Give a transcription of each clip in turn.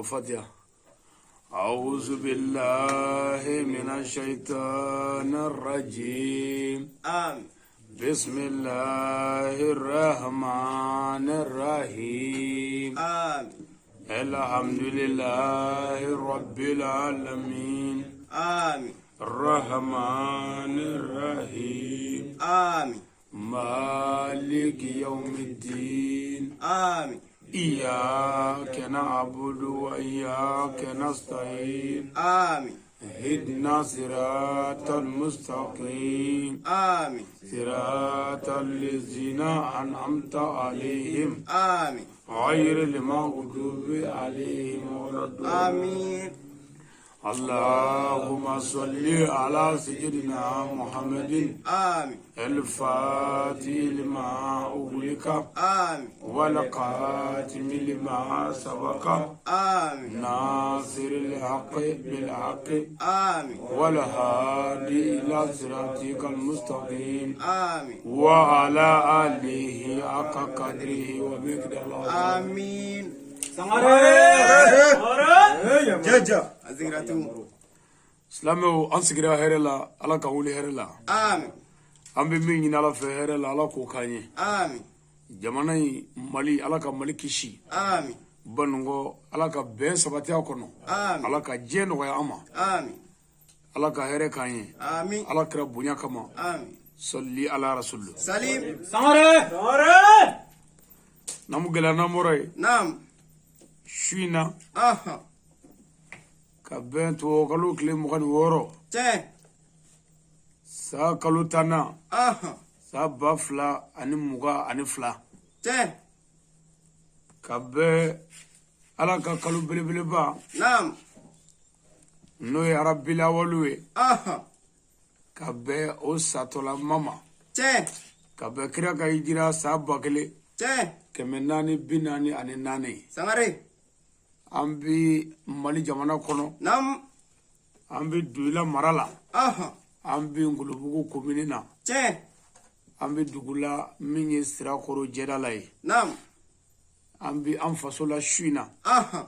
Ayiwa, Fatiha. أعوذ بالله من الشيطان الرجيم. Amin. بسم الله الرحمن الرحيم. Amin. الحمد لله رب العالمين. Amin. الرحمن الرحيم. Amin. مالك يوم الدين. Amin. إياك نعبد وإياك نستعين. Amin. اهدنا صراط المستقيم. Amin. صراط الذين أنعمت عليهم. Amin. غير المغضوب عليهم ولا الضالين. Amin. اللهم صل على سيدنا محمد. Amin. الفاتح لما أغلق. Amin. والخاتم لما سبق. Amin. ناصر الحق بالحق. Amin. والهادي إلى صراطك المستقيم. Amin. وعلى آله حق قدره ومقداره. Amin. Jaja. Aziratu. Silamɛw, an sigira hɛrɛ la, Ala ka wuli hɛrɛ la. Amin. An bɛ min ɲini Ala fɛ hɛrɛ la, Ala k'o k'an ye. Amin. Jamana in Mali, Ala ka Mali kisi. Amin. Banunkɔ, Ala ka bɛn sabati a kɔnɔ. Amin. Ala ka diɲɛ nɔgɔya an ma. Amin. Ala ka hɛrɛ k'an ye. Amin. Ala kira bonya kama. Amin. Sɔli ala rasulu. Salim. N'an gɛlɛya n'an bɔra yen. Naam. Su in na, Aha. ka bɛn tubabukalo tile 26, Tiɲɛ. san kalo 10nan, Aha. san 2022, Tiɲɛ. ka bɛn Ala ka kalo belebeleba, Naam. n'o ye Arabilawalu ye, Aha. ka bɛn o satɔlama ma, Tiɲɛ. ka bɛn kira ka hijira san 1444. Tiɲɛ. Sangare. An bi Mali jamana kɔnɔ. Naam. An bi Duyila mara la. Aha. An bi Ngolobugu komini na. Tiɲɛ. An bi dugu la min ye Sirakɔrɔ jɛda la ye. Naam. An bi an faso la su in na. Aha.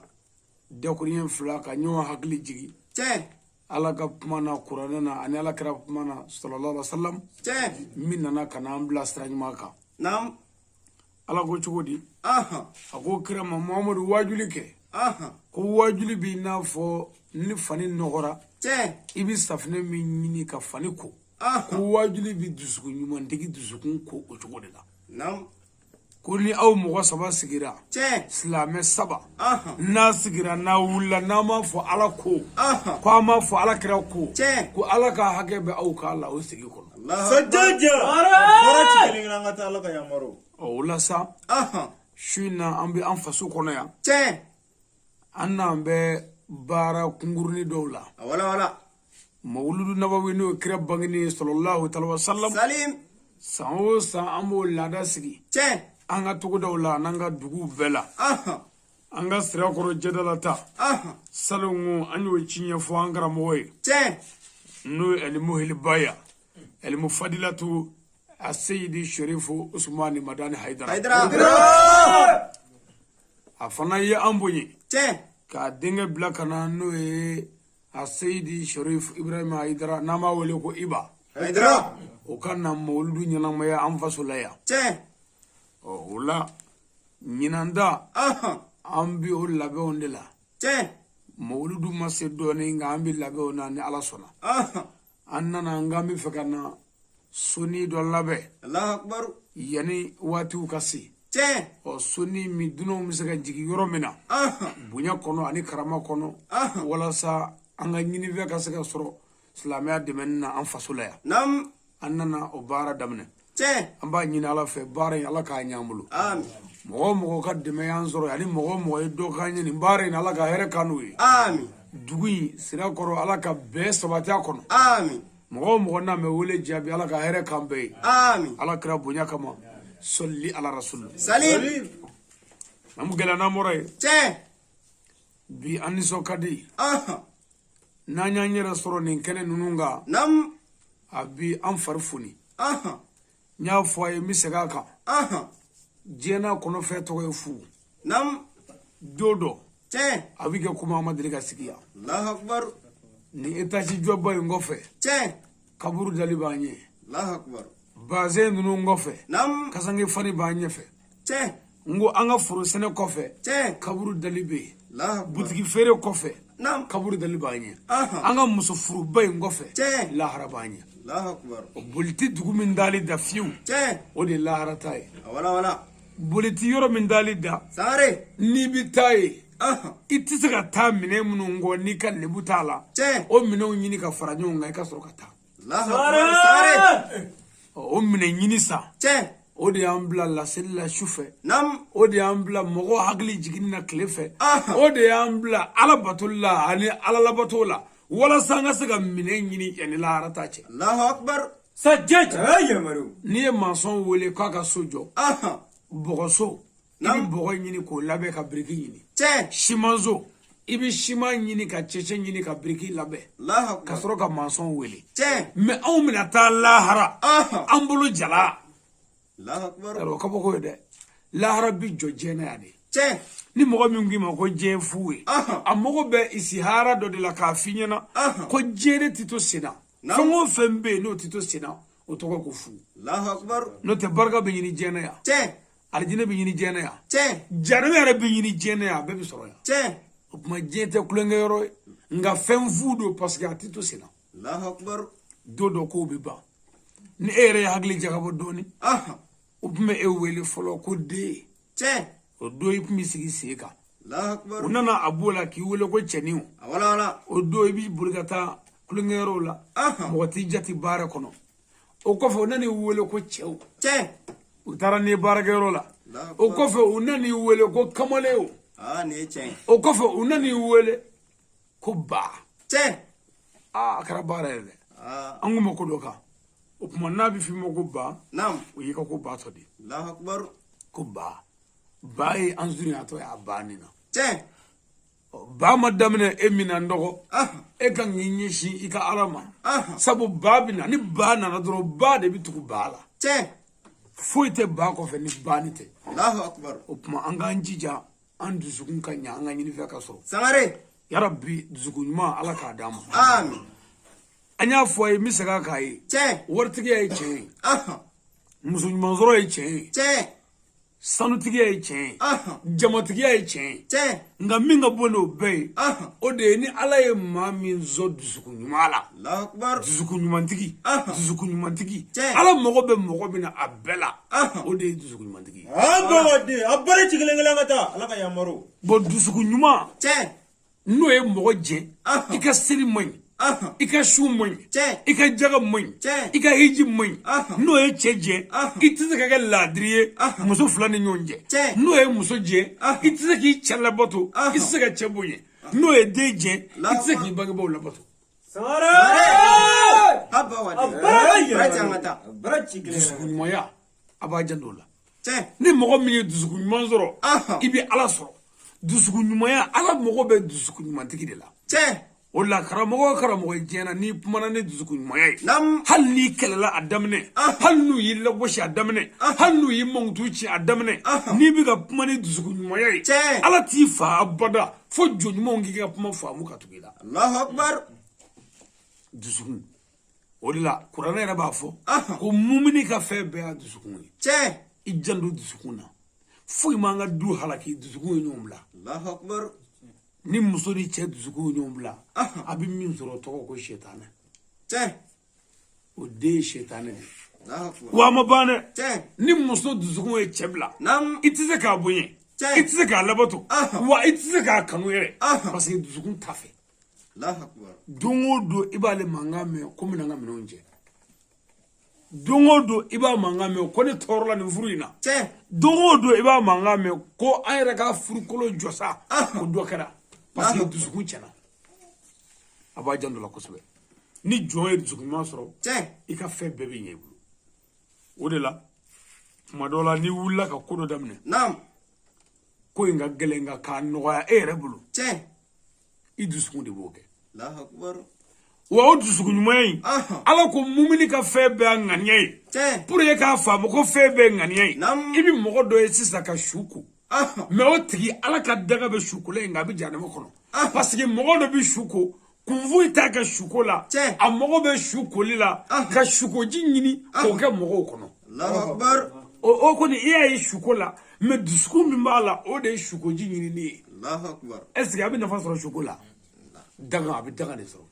Dakuruɲɛ fila ka ɲɔgɔn hakili jigin Tiɲɛ. Ala ka kuma na kuranɛ na ani Ala kira kuma na sallallahu alaihi wa sallam, Tiɲɛ. min nana ka n'an bila sira ɲuman kan. Naam. Ala ko cogo di? Aha. A ko kira ma: Muhamadu, wajuli kɛ. Aha. Ko wajuli b'i n'a fɔ ni fani nɔgɔra, Tiɲɛ. i bɛ safinɛ min ɲini ka fani ko. Aha. Ko wajuli bɛ dusukun ɲumantigi dusukun ko o cogo de la. Naam. Ko ni aw mɔgɔ saba sigira, Tiɲɛ. silamɛ saba, Aha. n'a sigira, n'a wulila, n'a m'a fɔ Ala ko, Aha. ko an m'a fɔ Ala kira ko, Tiɲɛ. ko Ala ka hakɛ bɛ aw k'a la o sigi kɔnɔ. Allahu. Sajaja. Bɔra ci kelen kelen, an ka taa Ala ka yamaru. Ɔ, o la sa, Aha. su in na, an bɛ an faso kɔnɔ yan. Tiɲɛ. An n'an bɛ baara kunkurunin dɔw la. A wala wala. Mawuludu Nabawi, n'o ye kira bangeni ye sallallahu alaihi wa sallam, Salim. san o san an b'o laada sigi Tiɲɛ. an ka togodaw la an'an ka duguw bɛɛ la. Aha. An ka Sirakɔrɔ jɛdala ta, Aha. salon an y'o ci ɲɛfɔ an karamɔgɔ ye, Tiɲɛ. n'o ye Elimu Helibaya Elimu Fadilatu Aseyidi Sherifu Usumani Madani Hayidara. Haidara. A fana ye an bonya Tiɲɛ. k'a denkɛ bila ka na, n'o ye Aseyidi Sherif Ibrahima Hayidara, n'an b'a wele ko Iba, Haidara. o ka na mawuludu ɲɛnamaya an faso la yan. Tiɲɛ. Ɔ, o la ɲinan da, Aha. an bi o labɛnw de la. Tiɲɛ. Mawuludu ma se dɔɔnin, nka an bi labɛnw na ni Ala sɔnna. Aha. An nana an k'an bɛ fɛ ka na soni dɔ labɛn Allahu akbar. yanni waatiw ka se. Tiɲɛ. Ɔ, soni min dunanw bɛ se ka jigin yɔrɔ min na, Aha. bonya kɔnɔ ani karama kɔnɔ, Aha. walasa an ka ɲinifɛn ka se ka sɔrɔ silamɛya dɛmɛni na an faso la yan. Naam. An nana o baara daminɛ. Tiɲɛ. An b'a ɲini Ala fɛ, baara in, Ala k'a ɲɛ an bolo. Amin. Mɔgɔ o mɔgɔ ka dɛmɛ y'an sɔrɔ ani mɔgɔ o mɔgɔ ye dɔ k'an ye nin baara in, Ala ka hɛrɛ k'an n'u ye. Amin. Dugu in Sirakɔrɔ, Ala ka bɛɛ sabati a kɔnɔ. Amin. Mɔgɔ o mɔgɔ n'a mɛ wele jaabi, Ala ka hɛrɛ k'an bɛɛ ye. Amin. Ala kira bonya kama, sɔli ala rasul. Salim. An bɛ gɛlɛya n'an bɔra yen. Tiɲɛ. Bi an nisɔn ka di Aha. n'an y'an yɛrɛ sɔrɔ nin kɛnɛ ninnu kan. Naam. A bi an fari foni. Aha. N y'a fɔ a ye, n bɛ segin a kan. Aha. Diɲɛ n'a kɔnɔfɛn tɔgɔ ye fu. Naam. Don dɔ Tiɲɛ. A bɛ kɛ komi an ma deli ka sigi yan. Allahu akbar. Nin etazi jɔba in kɔfɛ, Tiɲɛ. kaburu dali b'an ɲɛ. Allahu akbar. Bazɛn ninnu kɔfɛ, Naam. kasange fani b'an ɲɛfɛ. Tiɲɛ. N ko an ka foro sɛnɛ kɔfɛ, Tiɲɛ. kaburu dali bɛ yen. Allahu akbar. Butigi feere kɔfɛ, Naam. kaburu dali b'an ɲɛ. Ahan. An ka muso furuba in kɔfɛ, Tiɲɛ. lahara b'an ɲɛ. Allahu akbar. O boli tɛ dugu min dali da fiyewu, Tiɲɛ. o de ye lahara ta ye. A wala wala. Boli tɛ yɔrɔ min dali da, Sangare. n'i bɛ taa yen, Ahan. i tɛ se ka taa minɛn minnu kɔ n'i ka lebu t'a la, Tiɲɛ. o minɛnw ɲini ka fara ɲɔgɔn kan, i ka sɔrɔ ka taa. Allahu akbar. Sangare. Ɔ, o minɛn ɲini sa, Tiɲɛ. o de y'an bila laseli la su fɛ, Naam. o de y'an bila mɔgɔw hakili jiginni na tile fɛ, Ahan. o de y'an bila ala batoli la ani ala labato la, walasa an ka se ka minɛn ɲini yanni lahara ta cɛ. Allahu akbar. Sajjaj. Yamaru. N'i ye masɔn wele k'a ka so jɔ, Ahan. bɔgɔso, i bɛ Naam. bɔgɔ ɲini k'o labɛn ka biriki ɲini. Tiɲɛ. Simanso, i bɛ siman ɲini ka cɛncɛn ɲini ka biriki labɛn, Allahu ka akbar. sɔrɔ ka masɔn wele. Tiɲɛ. Mɛ anw bɛna taa lahara, Ahan. an bolo jala. Allahu akbar. Yarɔ, kabako ye dɛ. Lahara bi jɔ diɲɛ na yan de. Tiɲɛ. Ni mɔgɔ min k'i ma ko diɲɛ fu ye, Ahan. a mago bɛ isihara dɔ de la k'a f'i ɲɛna Ahan. ko diɲɛ de tɛ to sen na. Naam. Fɛn o fɛn bɛ yen n'o tɛ to sen na, o tɔgɔ ko fu. Allahu akbar. N'o tɛ, barika bɛ ɲini diɲɛ na yan, Tiɲɛ. alijinɛ bɛ ɲini diɲɛ na yan, Tiɲɛ. jahanama yɛrɛ bɛ ɲini diɲɛ na yan, a bɛɛ bɛ sɔrɔ yan. Tiɲɛ. O tuma diɲɛ tɛ tulonkɛyɔrɔ ye, nka fɛn fu don, parce que a tɛ to sen na. Allahu akbar. Don dɔ kow bɛ ban, ni e yɛrɛ ye hakili jagabɔ dɔɔni, Ahan. o tun bɛ e wele fɔlɔ ko den. Tiɲɛ. O don i tun bɛ sigi sen kan. Allahu akbar. U nana a b'o la k'i wele ko cɛnin o. A wala wala. O don i b'i boli ka taa tulonkɛyɔrɔw la, Ahan. mɔgɔ t'i jate baara kɔnɔ. O kɔfɛ u nan'i wele ko cɛw, Tiɲɛ. u taara n'i ye baarakɛyɔrɔ la. Allahu O akbar. kɔfɛ u nan'i wele ko kamalen o. Aa, nin ye tiɲɛ ye. O kɔfɛ u nan'i wele ko ba. Tiɲɛ. Aa, a kɛra baara yɛrɛ dɛ. Aa. An kun bɛ ko dɔ kan. O tuma n'a bɛ f'i ma ko ba, Naam. o y'i ka ko ba tɔ de ye. Allahu akbar. Ko ba, ba ye an surunyatɔ ye a ba nin na. Tiɲɛ. Ɔ, ba ma daminɛ e min na n dɔgɔ, Ahan. e kan k'i ɲɛsin i ka ala ma, Ahan. sabu ba bɛ na, ni ba nana dɔrɔn, ba de bɛ tugu ba la. Tiɲɛ. Foyi tɛ ba kɔfɛ ni ba ni tɛ. Allahu akbar. O tuma an k'an jija an dusukun ka ɲɛ, an ka ɲinifɛn ka sɔrɔ. Sangare. Yarabi, dusukun ɲuman, ala k'a d'an ma. Amin. An y'a fɔ a ye, n bɛ segin a k'a ye. Tiɲɛ. Waritigiya ye tiɲɛ ye, Ahan. muso ɲuman sɔrɔ ye tiɲɛ ye, Tiɲɛ. sanutigiya ye tiɲɛ ye, Ahan. jamatigiya ye tiɲɛ ye, Tiɲɛ. nka min ka bon n'o bɛɛ ye, Ahan. o de ye ni ala ye maa min sɔn dusukun ɲuman la. Allahu akbar. Dusukun ɲumantigi, Ahan. dusukun ɲumantigi, Tiɲɛ. ala mago bɛ mɔgɔ min na a bɛɛ la, Ahan. o de ye dusukun ɲumantigi ye. An baba den, a bari ci kelen kelen ka taa. Ala ka yamaru. Bɔn, dusukun ɲuman, Tiɲɛ. n'o ye mɔgɔ jɛ, Ahan. i ka seli man ɲi, Ahan. i ka su man ɲi, Tiɲɛ. i ka jaga man ɲi, Tiɲɛ. i ka hiji man ɲi, Ahan. n'o ye cɛ jɛ, Ahan. i tɛ se ka kɛ laadiri ye Ahan. muso fila ni ɲɔgɔn cɛ, Tiɲɛ. n'o ye muso jɛ, Ahan. i tɛ se k'i cɛ labato, Ahan. i tɛ se ka cɛ bonya, n'o ye den jɛ, i tɛ se k'i bangebaaw labato. Sangare. Haba wa den. Bara Bara ci an ka taa. Bara ci kelen Dusukun ɲumanya, a b'a janto o la. Tiɲɛ. Ni mɔgɔ min ye dusukun ɲuman sɔrɔ, Ahan. i bɛ ala sɔrɔ. Dusukun ɲumanya, ala mago bɛ dusukun ɲumantigi de la. Tiɲɛ. O la karamɔgɔ o karamɔgɔ ye diɲɛ na, n'i kumana ni dusukun ɲumanya ye, Naam. hali n'i kɛlɛla a daminɛ, Ahan. hali n'u y'i lagosi a daminɛ, hali n'u y'i mankutu ci a daminɛ, Ahan. n'i bɛ ka kuma ni dusukun ɲumanya ye, Tiɲɛ. ala t'i fa abada fo jɔn ɲumanw k'i ka kuma faamu ka tugu i la. Allahu akbar. Dusukun, o de la kuranɛ yɛrɛ b'a fɔ Ahan. ko mumini ka fɛn bɛɛ y'a dusukun ye. Tiɲɛ. I janto dusukun na. Foyi m'an ka du halaki, dusukun ye ɲɔgɔn bila. Allahu akbar. Ni muso ni cɛ dusukun ye ɲɔgɔn bila, Ahan. a bɛ min sɔrɔ o tɔgɔ ko sɛtanɛ. Tiɲɛ. O den ye sɛtanɛ de ye. Allahu akbar. Wa a ma ban dɛ. Tiɲɛ. Ni muso dusukun ye cɛ bila, Naam. i tɛ se k'a bonya, Tiɲɛ. i tɛ se k'a labato, Ahan. wa i tɛ se k'a kanu yɛrɛ, Ahan. parce que dusukun t'a fɛ. Allahu akbar. Don o don i b'ale mankan mɛn ko n bɛna n ka minɛnw cɛ. Don o don i b'a mankan mɛn ko ne tɔɔrɔla nin furu in na. Tiɲɛ. Don o don i b'a mankan mɛn ko an yɛrɛ ka furukolo jɔ sa, Ahan. ko dɔ kɛra, parce que Ahan. dusukun tiɲɛna. A b'a janto la kosɛbɛ. Ni jɔn ye dusukun ɲuman sɔrɔ, Tiɲɛ. i ka fɛn bɛɛ bɛ ɲɛ i bolo. O de la tuma dɔ la n'i wulila ka ko dɔ daminɛ, Naam. ko in ka gɛlɛn nka k'a nɔgɔya e yɛrɛ bolo, Tiɲɛ. i dusukun de b'o kɛ. Allahu akbar. Wa o dusukun ɲumanya in, Ahan. ala ko mumini ka fɛn bɛɛ y'a ŋaniya ye. Tiɲɛ. Pour que k'a faamu ko fɛn bɛɛ ye ŋaniya ye, Naam. i bɛ mɔgɔ dɔ ye sisan ka su ko. Mais o tigi ala ka daga bɛ sukola in kan, a bɛ jahanama kɔnɔ, parce que mɔgɔ dɔ bɛ su ko, kun foyi t'a ka suko la. A mago bɛ su koli la ka sukoji ɲini k'o kɛ mɔgɔw kɔnɔ. Allahu akbar. O kɔni, e y'a ye suko la, mais dusukun min b'a la, o de ye sukoji ɲinini ye. Allahu akbar. Est ce que a bɛ nafa sɔrɔ suko la? Daga, a bɛ daga de sɔrɔ.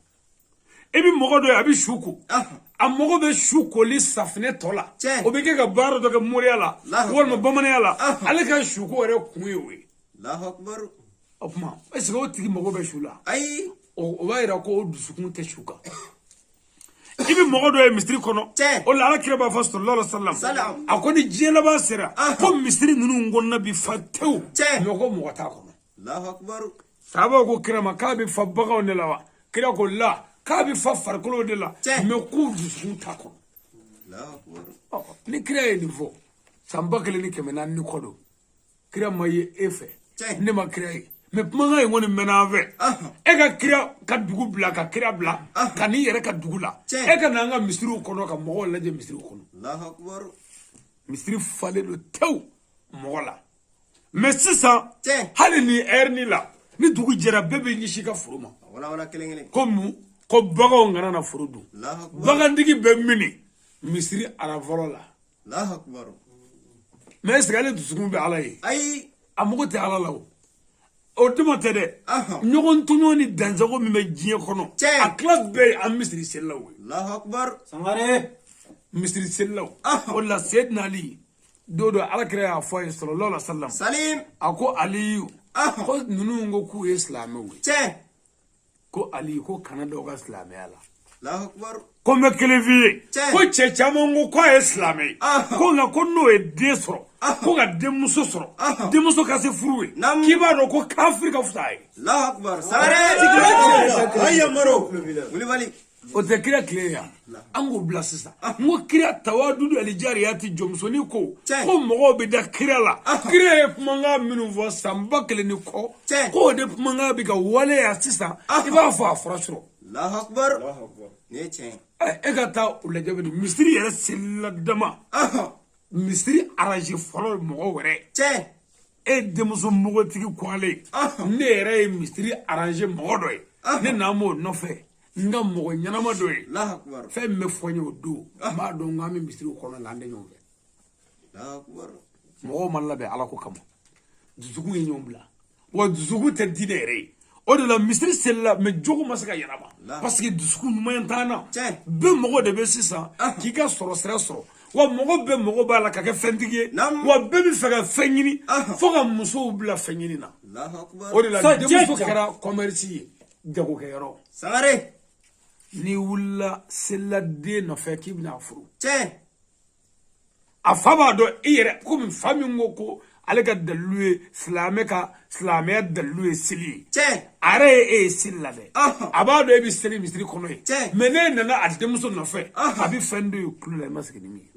I bɛ mɔgɔ dɔ ye, a bɛ su ko, a mago bɛ su koli safinɛ tɔ la, o bɛ kɛ ka baara dɔ kɛ moriya la walima bamananya la. Ale ka suko yɛrɛ kun ye o ye. Allahu akbar. O tuma, est ce que o tigi mago bɛ su la? Ayi. O b'a yira ko o dusukun tɛ su kan. I bɛ mɔgɔ dɔ ye misiri kɔnɔ, o la ala kira b'a fɔ sallallahu alaihi wasallam, a ko ni diɲɛ laban sera, ko misiri ninnu kɔnɔna bi fa tewu, mais ko mɔgɔ t'a kɔnɔ. Allahu akbar. Sahabaw ko kira ma k'a bɛ fa baganw de la wa? Kira ko la, k'a bɛ fa farikolo de la, mais k'u dusukun t'a kɔnɔ. Ni kira ye nin fɔ san 1400 ni kɔ don, kira ma ye e fɛ, ne ma kira ye, mais kumakan in kɔni mɛnna an fɛ. E ka kira ka dugu bila, ka kira bila ka n'i yɛrɛ ka dugu la, e ka n'an ka misiriw kɔnɔ ka mɔgɔw lajɛ misiriw kɔnɔ. Misiri falen don tewu mɔgɔ la. Mais sisan, hali ni ɛri la, ni dugu jɛra, bɛɛ bɛ ɲɛsin i ka foro ma. Ko mun? Ko baganw kana na foro dun. Bagantigi bɛ mini misiri arafɔlɔ la. Mais est ce que ale dusukun bɛ ala ye? Ayi. A mago tɛ ala la. O o dama tɛ dɛ, ɲɔgɔn tɔɲɔ ni dansago min bɛ diɲɛ kɔnɔ, a tila bɛɛ ye an misiri selilaw ye. Allahu akbar. Sangare. Misiri selilaw. O la, Seydina Ali don dɔ, ala kira y'a fɔ a ye sallallahu alaihi wa sallam, Salim. a ko Aliyu, ko ninnu ko k'u ye silamɛw ye. Ko Ali, ko kana dɔw ka silamɛya la. Allahu akbar. Ko n bɛ kelen f'i ye, ko cɛ caman ko k'a ye silamɛ ye, ko nka ko n'o ye den sɔrɔ, ko ka denmuso sɔrɔ, denmuso ka se furu ye, k'i b'a dɔn ko kafiri ka fisa a ye. Allahu akbar. Sangare. Ayi yamaru. Wulibali. O tɛ kira tile yan, an k'o bila sisan. N ko kira tawadudu alijariyati, jɔnmusonin ko ko mɔgɔw bɛ da kira la. Kira ye kumakan minnu fɔ san 1000 ni kɔ, k'o de kumakan bɛ ka waleya sisan, i b'a fɔ a fɔra sɔrɔ. Allahu akbar. Nin ye tiɲɛ. E ka taa o lajɛ bɛ misiri yɛrɛ selila dama, misiri araje fɔlɔ mɔgɔ wɛrɛ. E denmuso npogotigi ko ale, ne yɛrɛ ye misiri araje mɔgɔ dɔ ye, ne n'an b'o nɔfɛ, n ka mɔgɔ ɲɛnama dɔ ye. Fɛn min bɛ fɔ n ye o don, n b'a dɔn k'an bɛ misiriw kɔnɔ, nka an tɛ ɲɔgɔn fɛ. Mɔgɔw ma labɛn ala ko kama, dusukun ye ɲɔgɔn bila, wa dusukun tɛ diinɛ yɛrɛ ye. O de la misiri selila, mais jogo ma se ka yɛlɛma, parce que dusukun ɲuman t'an na. Bɛɛ mɔgɔ de bɛ sisan k'i ka sɔrɔ sira sɔrɔ, wa mɔgɔ bɛɛ mɔgɔ b'a la ka kɛ fɛntigi ye, wa bɛɛ bɛ fɛ ka fɛn ɲini, fo ka musow bila fɛn ɲini na. O de la denmuso kɛra commerce ye, jagokɛyɔrɔ. Sangare. N'i wulila selila den nɔfɛ k'i bɛna furu, a fa b'a dɔn i yɛrɛ komi fa min ko ko ale ka dalilu ye silamɛ ka silamɛya dalilu ye seli ye. A yɛrɛ ye e ye seli la dɛ, a b'a dɔn e bɛ seli misiri kɔnɔ ye, mais n'e nana a denmuso nɔfɛ, a bɛ fɛn dɔ ye kulo la, i ma sigi ni min ye.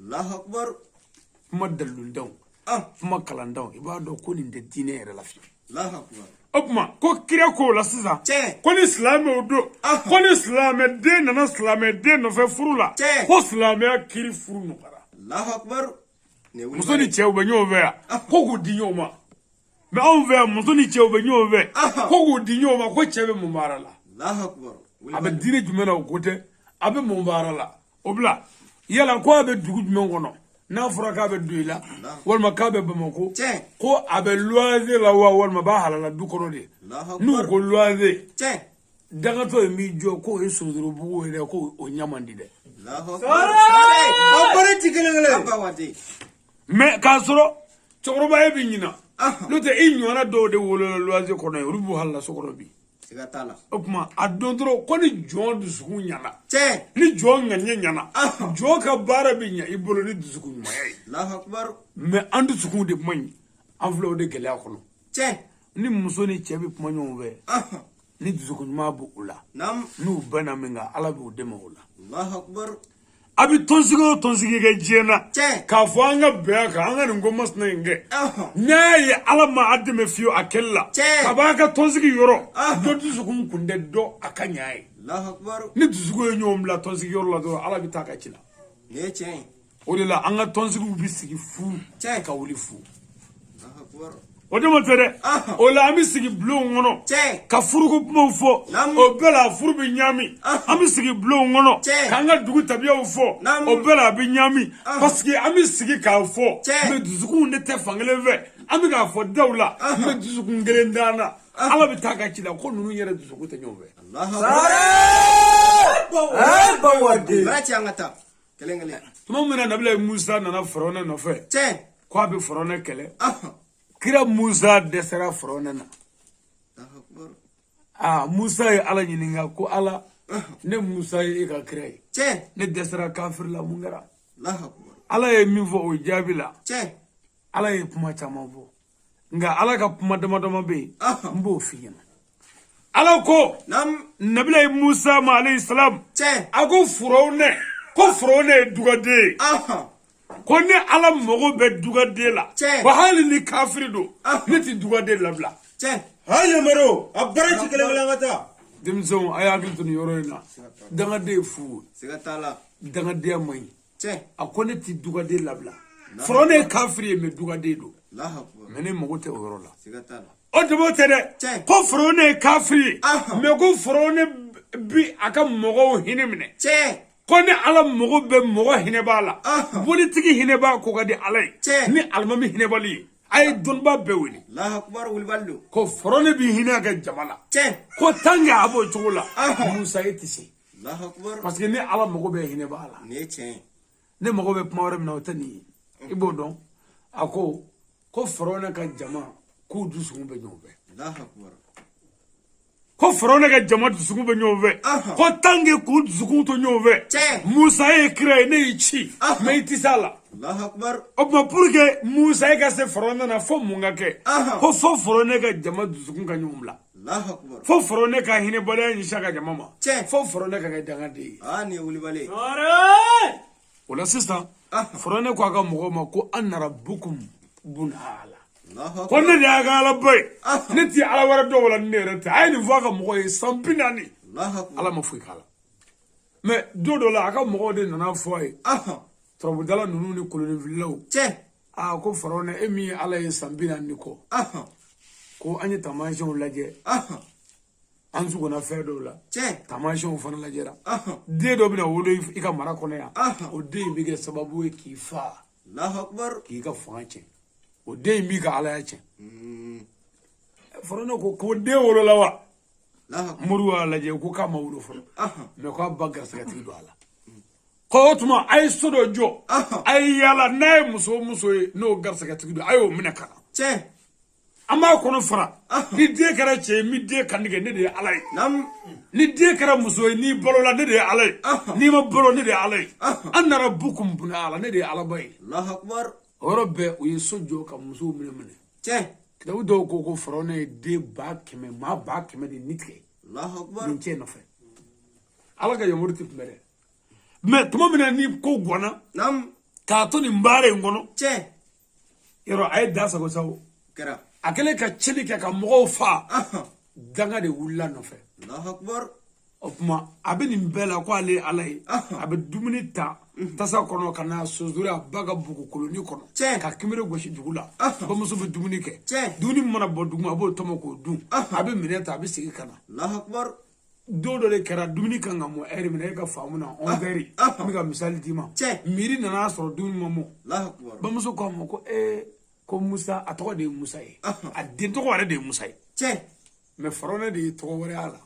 Kuma daliludanw, kuma kalandanw, i b'a dɔn ko nin tɛ diinɛ yɛrɛ la fiyewu. O tuma, ko kira k'o la sisan, ko ni silamɛw don, ko ni silamɛ den nana silamɛ den nɔfɛ furu la, ko silamɛya kiri furu nɔgɔyara. Muso ni cɛw bɛ ɲɔgɔn fɛ yan, ko k'u di ɲɔgɔn ma. Mais anw fɛ yan, muso ni cɛw bɛ ɲɔgɔn fɛ, ko k'u di ɲɔgɔn ma, ko cɛ bɛ mun baara la? A bɛ diinɛ jumɛn na? O ko tɛ, a bɛ mun baara la? O bila yala ko a bɛ dugu jumɛn kɔnɔ? N'a fɔra k'a bɛ don i la, walima k'a bɛ Bamakɔ, ko a bɛ luwanze la wa, walima b'a halala du kɔnɔ de? N'u ko luwanze, dangatɔ in b'i jɔ k'o ye sonsorobugu ye dɛ, k'o ɲɛ man di dɛ. Mais k'a sɔrɔ cɛkɔrɔba e bɛ ɲina, n'o tɛ i ɲɔgɔnna dɔw de wolola luwanze kɔnɔ yen, olu b'u halala so kɔnɔ bi. O tuma, a don dɔrɔn ko ni jɔn dusukun ɲana, ni jɔn ŋaniya ɲana, jɔn ka baara bɛ ɲɛ i bolo ni dusukun ɲumanya ye. Mais an dusukun de man ɲi, an filɛ o de gɛlɛya kɔnɔ. Ni muso ni cɛ bɛ kuma ɲɔgɔn fɛ, ni dusukun ɲuman b'u la, n'u bɛnna min kan, ala b'u dɛmɛ o la. A bɛ tɔnsigi o tɔnsigi kɛ diɲɛ na, k'a fɔ an ka bɛn a kan, an ka nin ko masina in kɛ, n'a ye ala ma a dɛmɛ fiyewu a kɛli la, ka b'a ka tɔnsigi yɔrɔ dɔ dusukun kun tɛ dɔ a ka ɲa ye. Ni dusukun ye ɲɔgɔn bila tɔnsigi yɔrɔ la dɔrɔn, ala bɛ taa ka ci la. O de la an ka tɔnsigiw bɛ sigi fu ka wuli fu. O de ma tɛ dɛ. O la an bɛ sigi bulonw kɔnɔ ka furuko kumaw fɔ, o bɛɛ la furu bɛ ɲaami. An bɛ sigi bulonw kɔnɔ k'an ka dugu tabiyaw fɔ, o bɛɛ la a bɛ ɲaami. Parce que an bɛ sigi k'a fɔ, mais dusukunw de tɛ fankelen fɛ. An bɛ k'a fɔ daw la, mais dusukun kelen t'an na. Ala bɛ taa ka ci la ko ninnu yɛrɛ dusukun tɛ ɲɔgɔn fɛ. Tuma min na Nabila Musa nana Firawuna nɔfɛ k'a bɛ Firawuna kɛlɛ, kira Musa dɛsɛra Firawuna na. Aa, Musa ye Ala ɲininka ko Ala, ne Musa ye e ka kira ye, ne dɛsɛra kafiri la, mun kɛra? Ala ye min fɔ o jaabi la, Ala ye kuma caman fɔ, nka Ala ka kuma dama dama bɛ yen, n b'o f'i ɲɛna. Ala ko Nabila Musa ma alayhi salam, a ko Firawuna, ko Firawuna ye dugaden ye, ko ne Ala mago bɛ dugaden la, wa hali ni kafiri don, ne ti dugaden labila. Ha yamaru, a bara ci kelen kelen ka taa. Denmisɛnw, a y'a hakili to nin yɔrɔ in na. Dangaden ye fu ye, dangadenya man ɲi. A ko ne ti dugaden labila. Firawuna ye kafiri ye, mais dugaden don, mais ne mago tɛ o yɔrɔ la. O dama tɛ dɛ, ko Firawuna ye kafiri ye, mais ko Firawuna bi a ka mɔgɔw hinɛ minɛ. Ko ne Ala mago bɛ mɔgɔ hinɛ b'a la, bolitigi hinɛ b'a ko ka di Ala ye ni alimami hinɛbali ye. A ye dɔnniba bɛɛ wele ko Firawuna bi hinɛ a ka jama la, ko tant que a b'o cogo la, Musa e tɛ se, parce que ne Ala mago bɛ hinɛ b'a la. Ne mago bɛ kuma wɛrɛ min na, o tɛ nin ye, i b'o dɔn. A ko Firawuna ka jama k'u dusukun bɛ ɲɔgɔn fɛ, ko Firawuna ka jama dusukun bɛ ɲɔgɔn fɛ, ko tant que k'u dusukun to ɲɔgɔn fɛ, Musa ye kira ye, ne y'i ci, mais i tɛ se a la. O tuma pour que Musa ye ka se Firawuna na, fo mun ka kɛ? Ko fo Firawuna ka jama dusukun ka ɲɔgɔn bila, fo Firawuna ka hinɛbaliya ɲɛsin a ka jama ma, fo Firawuna ka kɛ dangaden ye. O la sisan, Firawuna ko a ka mɔgɔw ma ko ana rabbukum bun ala, ko ne de y'a ka Alaba ye, ne ti Ala wɛrɛ dɔn wala ni ne yɛrɛ tɛ. A ye nin fɔ a ka mɔgɔw ye san 40, Ala ma foyi k'a la. Mais don dɔ la, a ka mɔgɔw de nana fɔ a ye, turabudala ninnu ni kolonifililaw, aa ko Firawuna, e min ye Ala ye san 40 kɔ, ko an ye taamasiyɛnw lajɛ, an sugonna fɛn dɔw la, taamasiyɛnw fana lajɛra, den dɔ bɛna wolo i ka mara kɔnɔ yan, o den in bɛ kɛ sababu ye k'i fa, k'i ka fanga tiɲɛ, o den in b'i ka Alaya tiɲɛ. Firawuna ko den wolola wa? Moriw y'a lajɛ ko k'a ma wolo fɔlɔ, mais k'a ba garisɛgɛtigi don a la. Ko o tuma a ye so dɔ jɔ, a ye yaala n'a ye muso o muso ye n'o garisɛgɛtigi don, a y'o minɛ ka na. An b'a kɔnɔ fara, ni den kɛra cɛ ye, n bɛ den kantigɛ, ne de ye Ala ye. Ni den kɛra muso ye, n'i balola, ne de ye Ala ye. N'i ma balo, ne de ye Ala ye. An nana bukum buna ala, ne de ye Alaba ye. O yɔrɔ bɛɛ, u ye so jɔ ka musow minɛ minɛ. Kitabu dɔw ko Firawuna ye den 100,000, maa 100,000 de ni tigɛ nin cɛ nɔfɛ. Ala ka yamaru tɛ kunbɛ dɛ. Mais tuma min na ni ko ganna k'a to nin baara in kɔnɔ, yɔrɔ a ye da sago sa o. A kɛlen ka tiɲɛni kɛ ka mɔgɔw fa, danga de wulila nɔfɛ. O tuma a bɛ nin bɛɛ la ko ale ye Ala ye, a bɛ dumuni ta tasa kɔnɔ ka na sonsori a ba ka bugukoloni kɔnɔ, ka kinbere gosi dugu la, bamuso bɛ dumuni kɛ, dumuni mana bɔ dugu ma, a b'o tɔmɔ k'o dun, a bɛ minɛ ta, a bɛ segin ka na. Don dɔ de kɛra, dumuni kan ka mɔ ɛri min na, e ka faamu na 11 heures, n bɛ ka misali d'i ma, miiri nana sɔrɔ dumuni ma mɔ. Bamuso k'a ma ko ee, ko Musa, a tɔgɔ de ye Musa ye, a den tɔgɔ yɛrɛ de ye Musa ye, mais Firawuna de ye tɔgɔ wɛrɛ y'a la,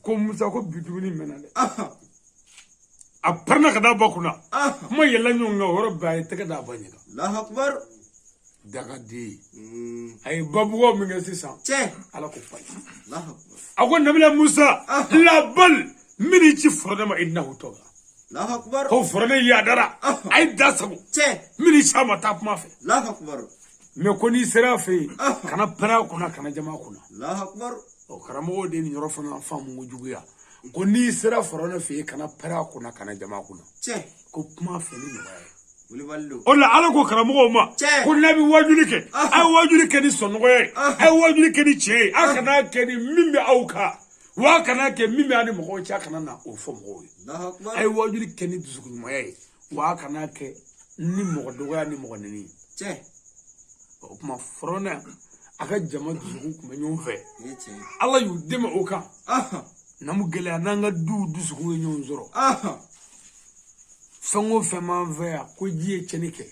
ko Musa, ko bi dumuni mɛnna dɛ. A pɛrɛnna ka da ba kunna, kuma yɛlɛla ɲɔgɔn kan, o yɔrɔ bɛɛ a ye tɛgɛ da a ba ɲɛ kan. Dangaden a ye babugɔ min kɛ sisan, Ala ko fayi. A ko Nabila Musa, labal min ci Firawuna ma, innahu tɔgɔ. Ko Firawuna yadara, a ye da sago, min ci a ma, taa kuma fɛ. Mais ko n'i sera a fɛ yen, kana pɛrɛn a kunna, kana jama a kunna. O karamɔgɔw de ye nin yɔrɔ fana faamu ko juguya. Ko n'i sera Firawuna fɛ yen, kana pɛrɛn a kunna, kana jama a kunna. Ko kuma fɛ ni nɔgɔya ye. O la Ala ko karamɔgɔw ma ko n'a bɛ wajuli kɛ, a ye wajuli kɛ ni sɔnnɔgɔya ye, a ye wajuli kɛ ni tiɲɛ ye, a kana kɛ ni min bɛ aw kan, wa a kana kɛ min bɛ aw ni mɔgɔw cɛ, a kana na o fɔ mɔgɔw ye. A ye wajuli kɛ ni dusukun ɲumanya ye, wa a kana kɛ ni mɔgɔ dɔgɔya ni mɔgɔ nɛni ye. O tuma firawuna a ka jama dusukun tun bɛ ɲɔgɔn fɛ. Nin ye tiɲɛ ye. Ala y'u dɛmɛ o kan. Namu gɛlɛya n'an ka duw dusukun ye ɲɔgɔn sɔrɔ, fɛn o fɛn b'an fɛ yan ko ji ye tiɲɛni kɛ,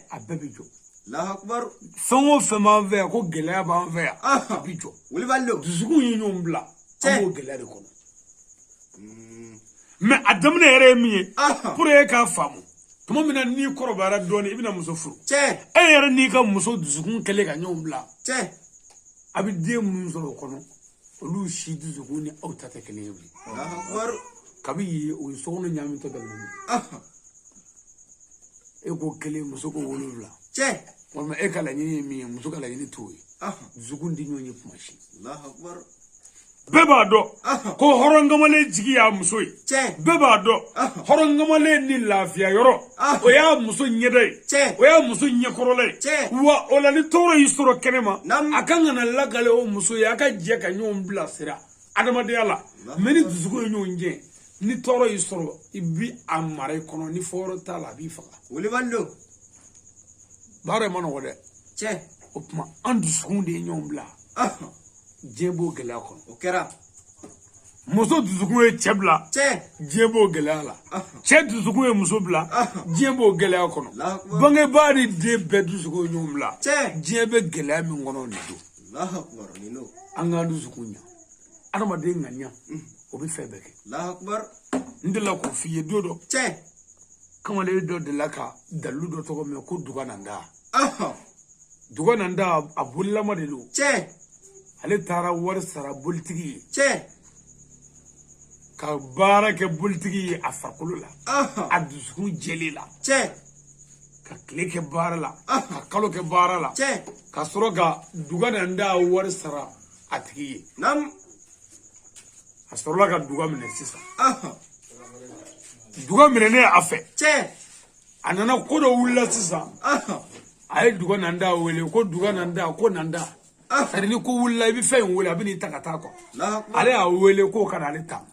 a bɛɛ bɛ jɔ. Allahu akbar. Fɛn o fɛn b'an fɛ yan ko gɛlɛya b'an fɛ yan, a bɛ jɔ. Wulibali don. Dusukun ye ɲɔgɔn bila, an b'o gɛlɛya de kɔnɔ. Mais a daminɛ yɛrɛ ye min ye, pour e k'a faamu, tuma min na n'i kɔrɔbayara dɔɔnin, i bɛna muso furu, e yɛrɛ n'i ka muso dusukun kɛlen ka ɲɔgɔn bila, a bɛ den minnu sɔrɔ o kɔnɔ, olu si dusukun ni aw ta tɛ kelen ye bilen. Allahu akbar. Kabi yen, o ye sokɔnɔ ɲaamitɔ daminɛ. E ko kelen, muso ko 7. Walima e ka laɲini ye min ye, muso ka laɲini t'o ye. Dusukun di ɲɔgɔn ye kuma si. Allahu akbar. Bɛɛ b'a dɔn ko hɔrɔn kamalen jigi y'a muso ye. Bɛɛ b'a dɔn hɔrɔn kamalen ni lafiya yɔrɔ, o y'a muso ɲɛda ye, o y'a muso ɲɛkɔrɔla ye. Wa o la, ni tɔɔrɔ y'i sɔrɔ kɛnɛ ma, a kan ka na lakale o muso ye, a ka jɛ ka ɲɔgɔn bilasira adamadenya la. Mais ni dusukun ye ɲɔgɔn jɛ, ni tɔɔrɔ y'i sɔrɔ, i bi a mara i kɔnɔ, ni fɔyɔrɔ t'a la, a b'i faga. Wulibali don. Baara in ma nɔgɔ dɛ. O tuma an dusukun de ye ɲɔgɔn bila, diɲɛ b'o gɛlɛya kɔnɔ. O kɛra. Muso dusukun ye cɛ bila, diɲɛ b'o gɛlɛya la. Cɛ dusukun ye muso bila, diɲɛ b'o gɛlɛya kɔnɔ. Bangebaa ni den bɛɛ dusukun ye ɲɔgɔn bila, diɲɛ bɛ gɛlɛya min kɔnɔ nin don. Allahu akbar, nin don. An k'an dusukun ɲa, adamaden ŋaniya o bɛ fɛn bɛɛ kɛ. Allahu akbar. N delila k'o f'i ye don dɔ. Kamalen dɔ delila ka dalilu dɔ tɔgɔ mɛn ko Dugananda. Dugananda, a bolilama de don. Ale taara wari sara bolitigi ye ka baara kɛ bolitigi ye a farikolo la, a dusukun jɛlen la, ka tile kɛ baara la, ka kalo kɛ baara la, ka sɔrɔ ka Dugananda wari sara a tigi ye. A sɔrɔla ka duga minɛ sisan. Duga minɛnen a fɛ, a nana ko dɔ wulila sisan. A ye Dugananda wele ko Dugananda, ko Nanda. C'est-à-dire ni ko wulila, i bɛ fɛn in wele, a bɛ n'i ta ka taa kɔ. Ale y'a wele k'o ka na ale ta.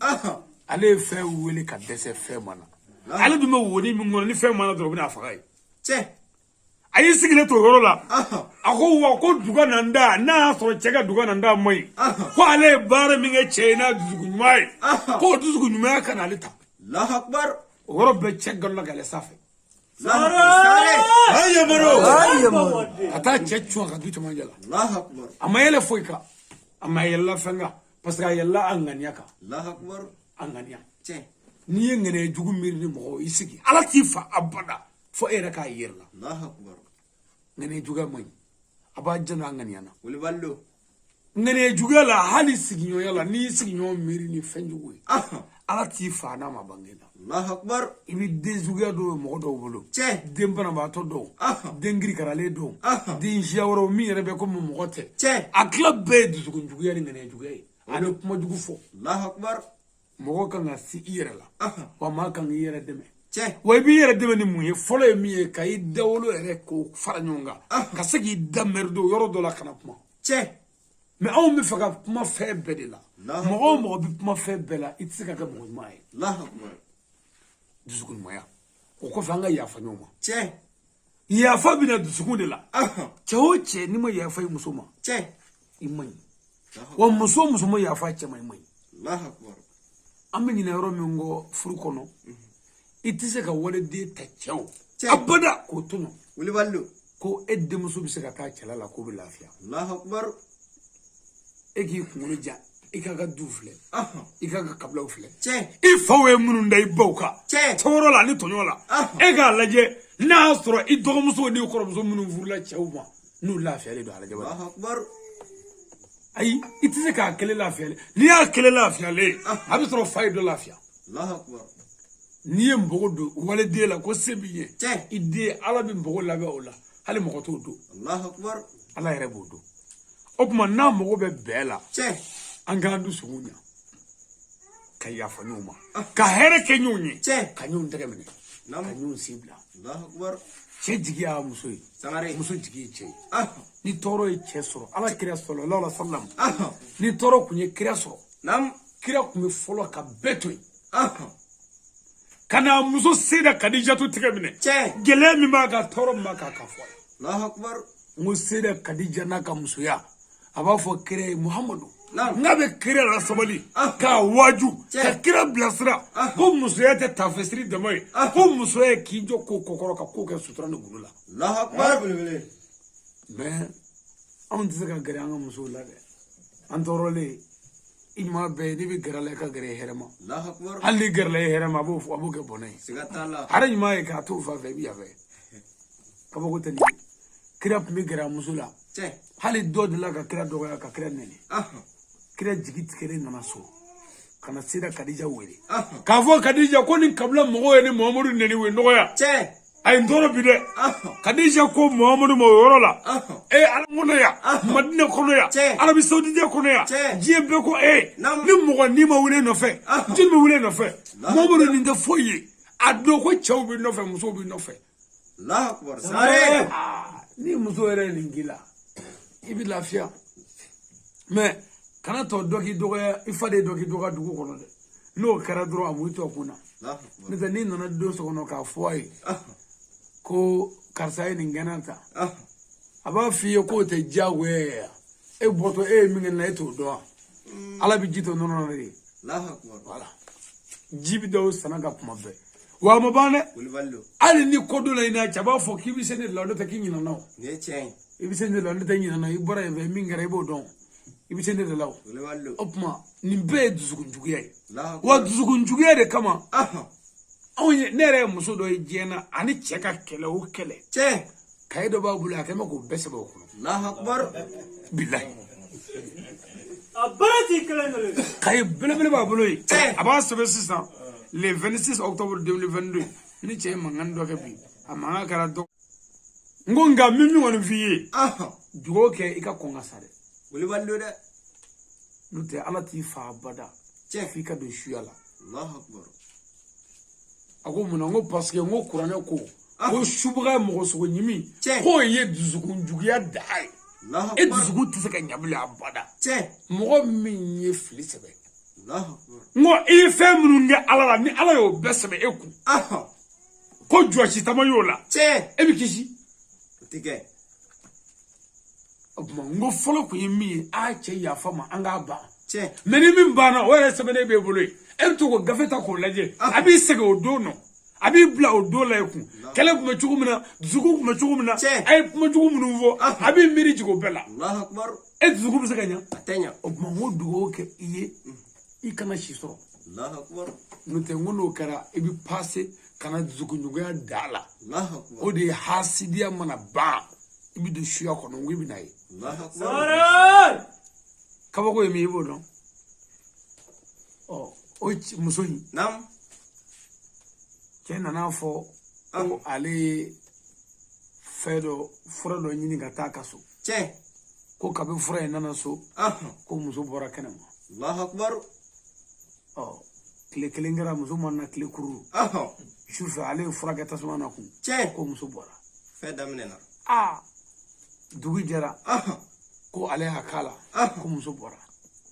Ale ye fɛn wele ka dɛsɛ, fɛn ma na. Ale dun bɛ woni min kɔnɔ, ni fɛn ma na dɔrɔn, o bɛna a faga yen. A y'i sigilen to o yɔrɔ la, a ko wa ko Dugananda, n'a y'a sɔrɔ cɛ ka Dugananda man ɲi, ko ale ye baara min kɛ cɛ ye n'a dusukun ɲuman ye, k'o dusukun ɲumanya ka n'ale ta. Allahu akbar. O yɔrɔ bɛɛ, cɛ galola ka yɛlɛ sanfɛ. Ka taa cɛ cun ka du cɛmancɛ la. Allahu akbar. A ma yɛlɛ foyi kan, a ma yɛlɛla fɛn kan, parce que a yɛlɛla a ŋaniya kan. Allahu akbar. A ŋaniya. N'i ye ŋaniya jugu miiri ni mɔgɔ i sigi, Ala t'i fa abada fo e yɛrɛ k'a yɛrɛ la. Allahu akbar. Ŋaniya juguya man ɲi, a b'a janto a ŋaniya na. Wulibali don. Ŋaniya juguya la, hali sigiɲɔgɔnya la, n'i y'i sigiɲɔgɔn miiri ni fɛn jugu ye, Ala t'i fa n'a ma bange la. Allahu akbar. I bɛ den suguya dɔw ye mɔgɔ dɔw bolo, den banabaatɔ dɔw, den girikaralen dɔw, den siya wɛrɛw min yɛrɛ bɛ komi mɔgɔ tɛ, a tila bɛɛ ye dusukun juguya ni ŋaniya juguya ye, ani kuma jugu fɔ. Allahu akbar. Mɔgɔ kan ka si i yɛrɛ la, wa maa kan k'i yɛrɛ dɛmɛ. Wa i b'i yɛrɛ dɛmɛ ni mun ye? Fɔlɔ ye min ye, ka i dawolo yɛrɛ k'o fara ɲɔgɔn kan, ka se k'i da mɛrido yɔrɔ dɔ la, kana kuma. Mais anw bɛ fɛ ka kuma fɛn bɛɛ de la. Mɔgɔ o mɔgɔ bɛ kuma fɛn bɛɛ la, i tɛ se ka kɛ mɔgɔ ɲuman ye. Dusukun ɲumanya o kɔfɛ, an ka yafa ɲɔgɔn ma. Yafa bɛ na dusukun de la. Cɛ o cɛ, n'i ma yafa i muso ma, i man ɲi. Wa muso o muso ma yafa cɛ ma, i man ɲi. An bɛ ɲinɛ yɔrɔ min kɔ furu kɔnɔ, i tɛ se ka waliden ta cɛ o abada k'o tɔɲɔ. Wulibali don. Ko e denmuso bɛ se ka taa cɛla la k'o bɛ lafiya. Allahu akbar. E k'i kunkolo ja, i k'a ka du filɛ, i k'a ka kabilaw filɛ, i faw ye minnu da i baw kan tɔɔrɔ la ani tɔɲɔ la, e k'a lajɛ n'a y'a sɔrɔ i dɔgɔmuso n'i kɔrɔmuso minnu furula cɛw ma, n'u lafiyalen don alajaba. Allahu akbar. Ayi, i tɛ se k'a kelen lafiyalen. N'i y'a kelen lafiyalen, a bɛ sɔrɔ fa ye dɔ lafiya. Allahu akbar. N'i ye npogo don waliden la ko se b'i ye, i den, Ala bɛ npogo labɛn o la, hali mɔgɔ t'o don. Allahu akbar. Ala yɛrɛ b'o don. O tuma n'a mago bɛ bɛɛ la, an k'an dusukun ɲa, ka yafa ɲɔgɔn ma, ka hɛrɛ kɛ ɲɔgɔn ye, ka ɲɔgɔn tɛgɛ minɛ, ka ɲɔgɔn sen bila. Allahu akbar. Cɛ jigi y'a muso ye, muso jigi ye cɛ ye. Ni tɔɔrɔ ye cɛ sɔrɔ, Ala kira sallallahu alaihi wasallam, ni tɔɔrɔ kun ye kira sɔrɔ, kira kun bɛ fɔlɔ ka bɛɛ to yen ka na muso Seyida Kadijatu tɛgɛ minɛ. Gɛlɛya min b'a kan, tɔɔrɔ min b'a kan, k'a fɔ a ye. Allahu akbar. N ko Seyida Kadija n'a ka musoya, a b'a fɔ kira ye Muhamadu, Naam. n'a bɛ kira la sabali k'a waaju, Tiɲɛ. ka kira bilasira ko musoya tɛ taafesiri dama ye, ko musoya ye k'i jɔ ko kɔkɔrɔ ka ko kɛ sutura ni gundo la. Allahu akbar. Belebele. Mais anw tɛ se ka gɛrɛ an ka musow la dɛ, an tɔɔrɔlen. I ɲuman bɛɛ ye n'i bɛ gɛrɛ a la, i ka gɛrɛ i hɛrɛ ma. Allahu akbar. Hali n'i gɛrɛla i hɛrɛ ma, a b'o fɔ, a b'o kɛ bɔnɛ ye. Siga t'a la. Hɛrɛ ɲuman ye k'a t'o fan fɛ, i bɛ yafa ye. Kabako tɛ nin ye. Kira tun bɛ gɛrɛ a muso la. Tiɲɛ. Hali dɔ delila ka kira dɔgɔya, ka kira nɛni. Kira jigi tigɛlen nana so ka na Seyida Kadija wele k'a fɔ Kadija ko nin kabila mɔgɔw ye ni Muhamadu nɛni, u ye nɔgɔya. Tiɲɛ. A ye n tɔɔrɔ bi dɛ. Kadija ko Muhamadu ma o yɔrɔ la, e ala kɔnɔ yan, Madinɛ kɔnɔ yan, Tiɲɛ. Arabi Saoudite kɔnɔ yan, Tiɲɛ. diɲɛ bɛɛ ko e Naam. ni mɔgɔ n'i ma wele nɔfɛ, jɔnni bɛ wele nɔfɛ? Muhamadu, nin tɛ foyi ye. A don ko cɛw bɛ nɔfɛ, musow bɛ nɔfɛ. Allahu akbar. Sangare. Aa, ni muso yɛrɛ ye nin k'i la, i bɛ lafiya. Mais kana tɔ dɔ k'i dɔgɔya, i fa de ye dɔ k'i dɔgɔya dugu kɔnɔ dɛ. N'o kɛra dɔrɔn, a m'i to a kun na. Allahu akbar. N'o tɛ, n'i nana don so kɔnɔ k'a fɔ a ye ko karisa ye nin kɛnɛ ta, a b'a f'i ye k'o tɛ diyagoya ye yan. E bɔtɔ, e ye min kɛ ne la, e t'o dɔn wa? Ala bɛ ji to nɔnɔ na de. Allahu akbar. Voilà, ji bɛ da o sana ka kuma bɛɛ, wa a ma ban dɛ. Wulibali don. Hali ni ko dɔ la i n'a cɛ, a b'a fɔ k'i bɛ se ne de la, n'o tɛ k'i ɲinɛna o. Nin ye tiɲɛ ye. I bɛ se ne de la, n'o tɛ ɲinɛna. I bɔra yen fɛ, min kɛra i b'o dɔn, i bɛ se ne de la o. Wulibali don. O tuma nin bɛɛ ye dusukun juguya ye. Allahu Wa akbar. dusukun juguya de kama, anw ye, ne yɛrɛ ye muso dɔ ye diɲɛ na, ani cɛ ka kɛlɛ o kɛlɛ, Tiɲɛ. kaye dɔ b'a bolo, a kɛn bɛ k'o bɛɛ sɛbɛn o kɔnɔ. Allahu akbar. Bilahi. A baara t'i kelen kelen. Kaye belebele b'a bolo yen. Tiɲɛ. A b'a sɛbɛn sisan, le 26 octobre 2022, ni cɛ ye mankan dɔ kɛ bi, a mankan kɛra dɔ. N ko nka min kɔni f'i ye, dugawu kɛ i ka kɔn ka sa dɛ. Wulibali don dɛ. N'o tɛ, Ala t'i fa abada. Tiɲɛ. F'i ka don suya la. Allahu akbar. A ko munna? N ko parce que n ko kuranɛ ko subaga mɔgɔ sogo ɲimi, Tiɲɛ. k'o ye dusukun juguya da ye. Allahu E akbar. dusukun tɛ se ka ɲa bilen abada. Tiɲɛ. Mɔgɔ min ye fili sɛbɛn, Allahu akbar. n ko i ye fɛn minnu kɛ Ala la, ni Ala y'o bɛɛ sɛbɛn e kun, ko jɔsi tama y'o la, Tiɲɛ. e bɛ kisi. O tɛ kɛ. O tuma n ko fɔlɔ kun ye min ye, a cɛ yafa ma, an k'a ban. Tiɲɛ. Mais ni min banna, o yɛrɛ sɛbɛnnen b'e bolo yen, e bɛ to k'o gafe ta k'o lajɛ, a b'i sɛgɛn o don nɔ, a b'i bila o don la i kun. Kɛlɛ tun bɛ cogo min na, dusukun tun bɛ cogo min na, Tiɲɛ. a ye kuma jugu minnu fɔ, a b'i miiri jigin o bɛɛ la. Allahu akbar. E dusukun bɛ se ka ɲa? A tɛ ɲa. O tuma n ko dugawu kɛ i ye, i kana si sɔrɔ. Allahu akbar. N'o tɛ, n ko n'o kɛra, i bɛ pase ka na dusukunjuguya da la. Allahu akbar. O de ye hasidiya mana ban, i bɛ don suya kɔnɔ, n ko i bɛ na ye. Allahu akbar. Sangare. Kabako ye min ye, i b'o dɔn. Ɔ, o muso in, Naam. cɛ nana fɔ ko ale ye fɛn dɔ, fura dɔ ɲini ka taa a ka so. Tiɲɛ. Ko kabi fura in nana so, ko muso bɔra kɛnɛ ma. Allahu akbar. Ɔ, tile kelen kɛra, muso ma na, tile kuru. Su fɛ, ale ye fura kɛ tasuma na kun. Tiɲɛ. Ko muso bɔra. Fɛn daminɛna. Aa, dugu jɛra, ko ale y'a k'a la, ko muso bɔra.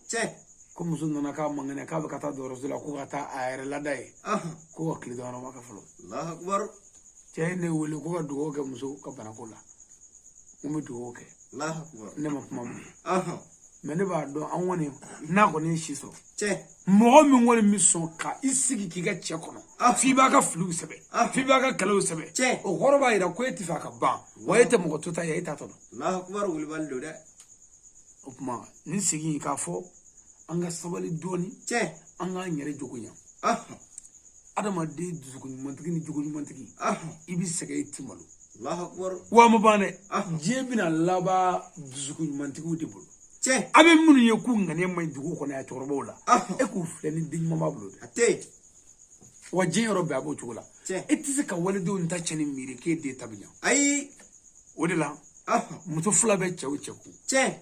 Tiɲɛ. Ko muso nana k'a man kɛnɛ, k'a bɛ ka taa dɔgɔtɔrɔso la, ko ka taa a yɛrɛ lada ye, ko ka tile damadɔ ma kɛ fɔlɔ. Allahu akbar. Cɛ ye ne wele ko ka dugawu kɛ muso ka banako la. N bɛ dugawu kɛ. Allahu akbar. Ne ma kuma bilen. Mais ne b'a dɔn, an kɔni n'a kɔni ye si sɔrɔ, Tiɲɛ. mɔgɔ min kɔni bɛ sɔn ka i sigi k'i ka cɛ kɔnɔ, f'i b'a ka filiw sɛbɛn, f'i b'a ka kɛlɛw sɛbɛn, Tiɲɛ. o kɔrɔ b'a jira ko e tɛ fɛ a ka ban wa, e tɛ mɔgɔ to ta ye, e t'a tɔ dɔn. Allahu akbar. Wulibali don dɛ. O tuma nin segin k'a fɔ, an ka sabali dɔɔni. Tiɲɛ. An k'an yɛrɛ jogo ɲɛ. Adamaden dusukun ɲumantigi ni jogo ɲumantigi, i bɛ sɛgɛn, i ti malo. Allahu akbar. Wa a ma ban dɛ, diɲɛ bɛna laban dusukun ɲumantigiw de bolo. Tiɲɛ. A bɛ minnu ye k'u ŋaniya man ɲi dugu kɔnɔ yan, cɛkɔrɔbaw la, e k'u filɛ ni den ɲuman b'a bolo dɛ. A tɛ yen. Wa diɲɛ yɔrɔ bɛɛ a b'o cogo la. Tiɲɛ. E tɛ se ka walidenw ta cɛnni miiri k'e den ta bɛ ɲa. Ayi. O de la, muso fila bɛ cɛ o cɛ kun, Tiɲɛ.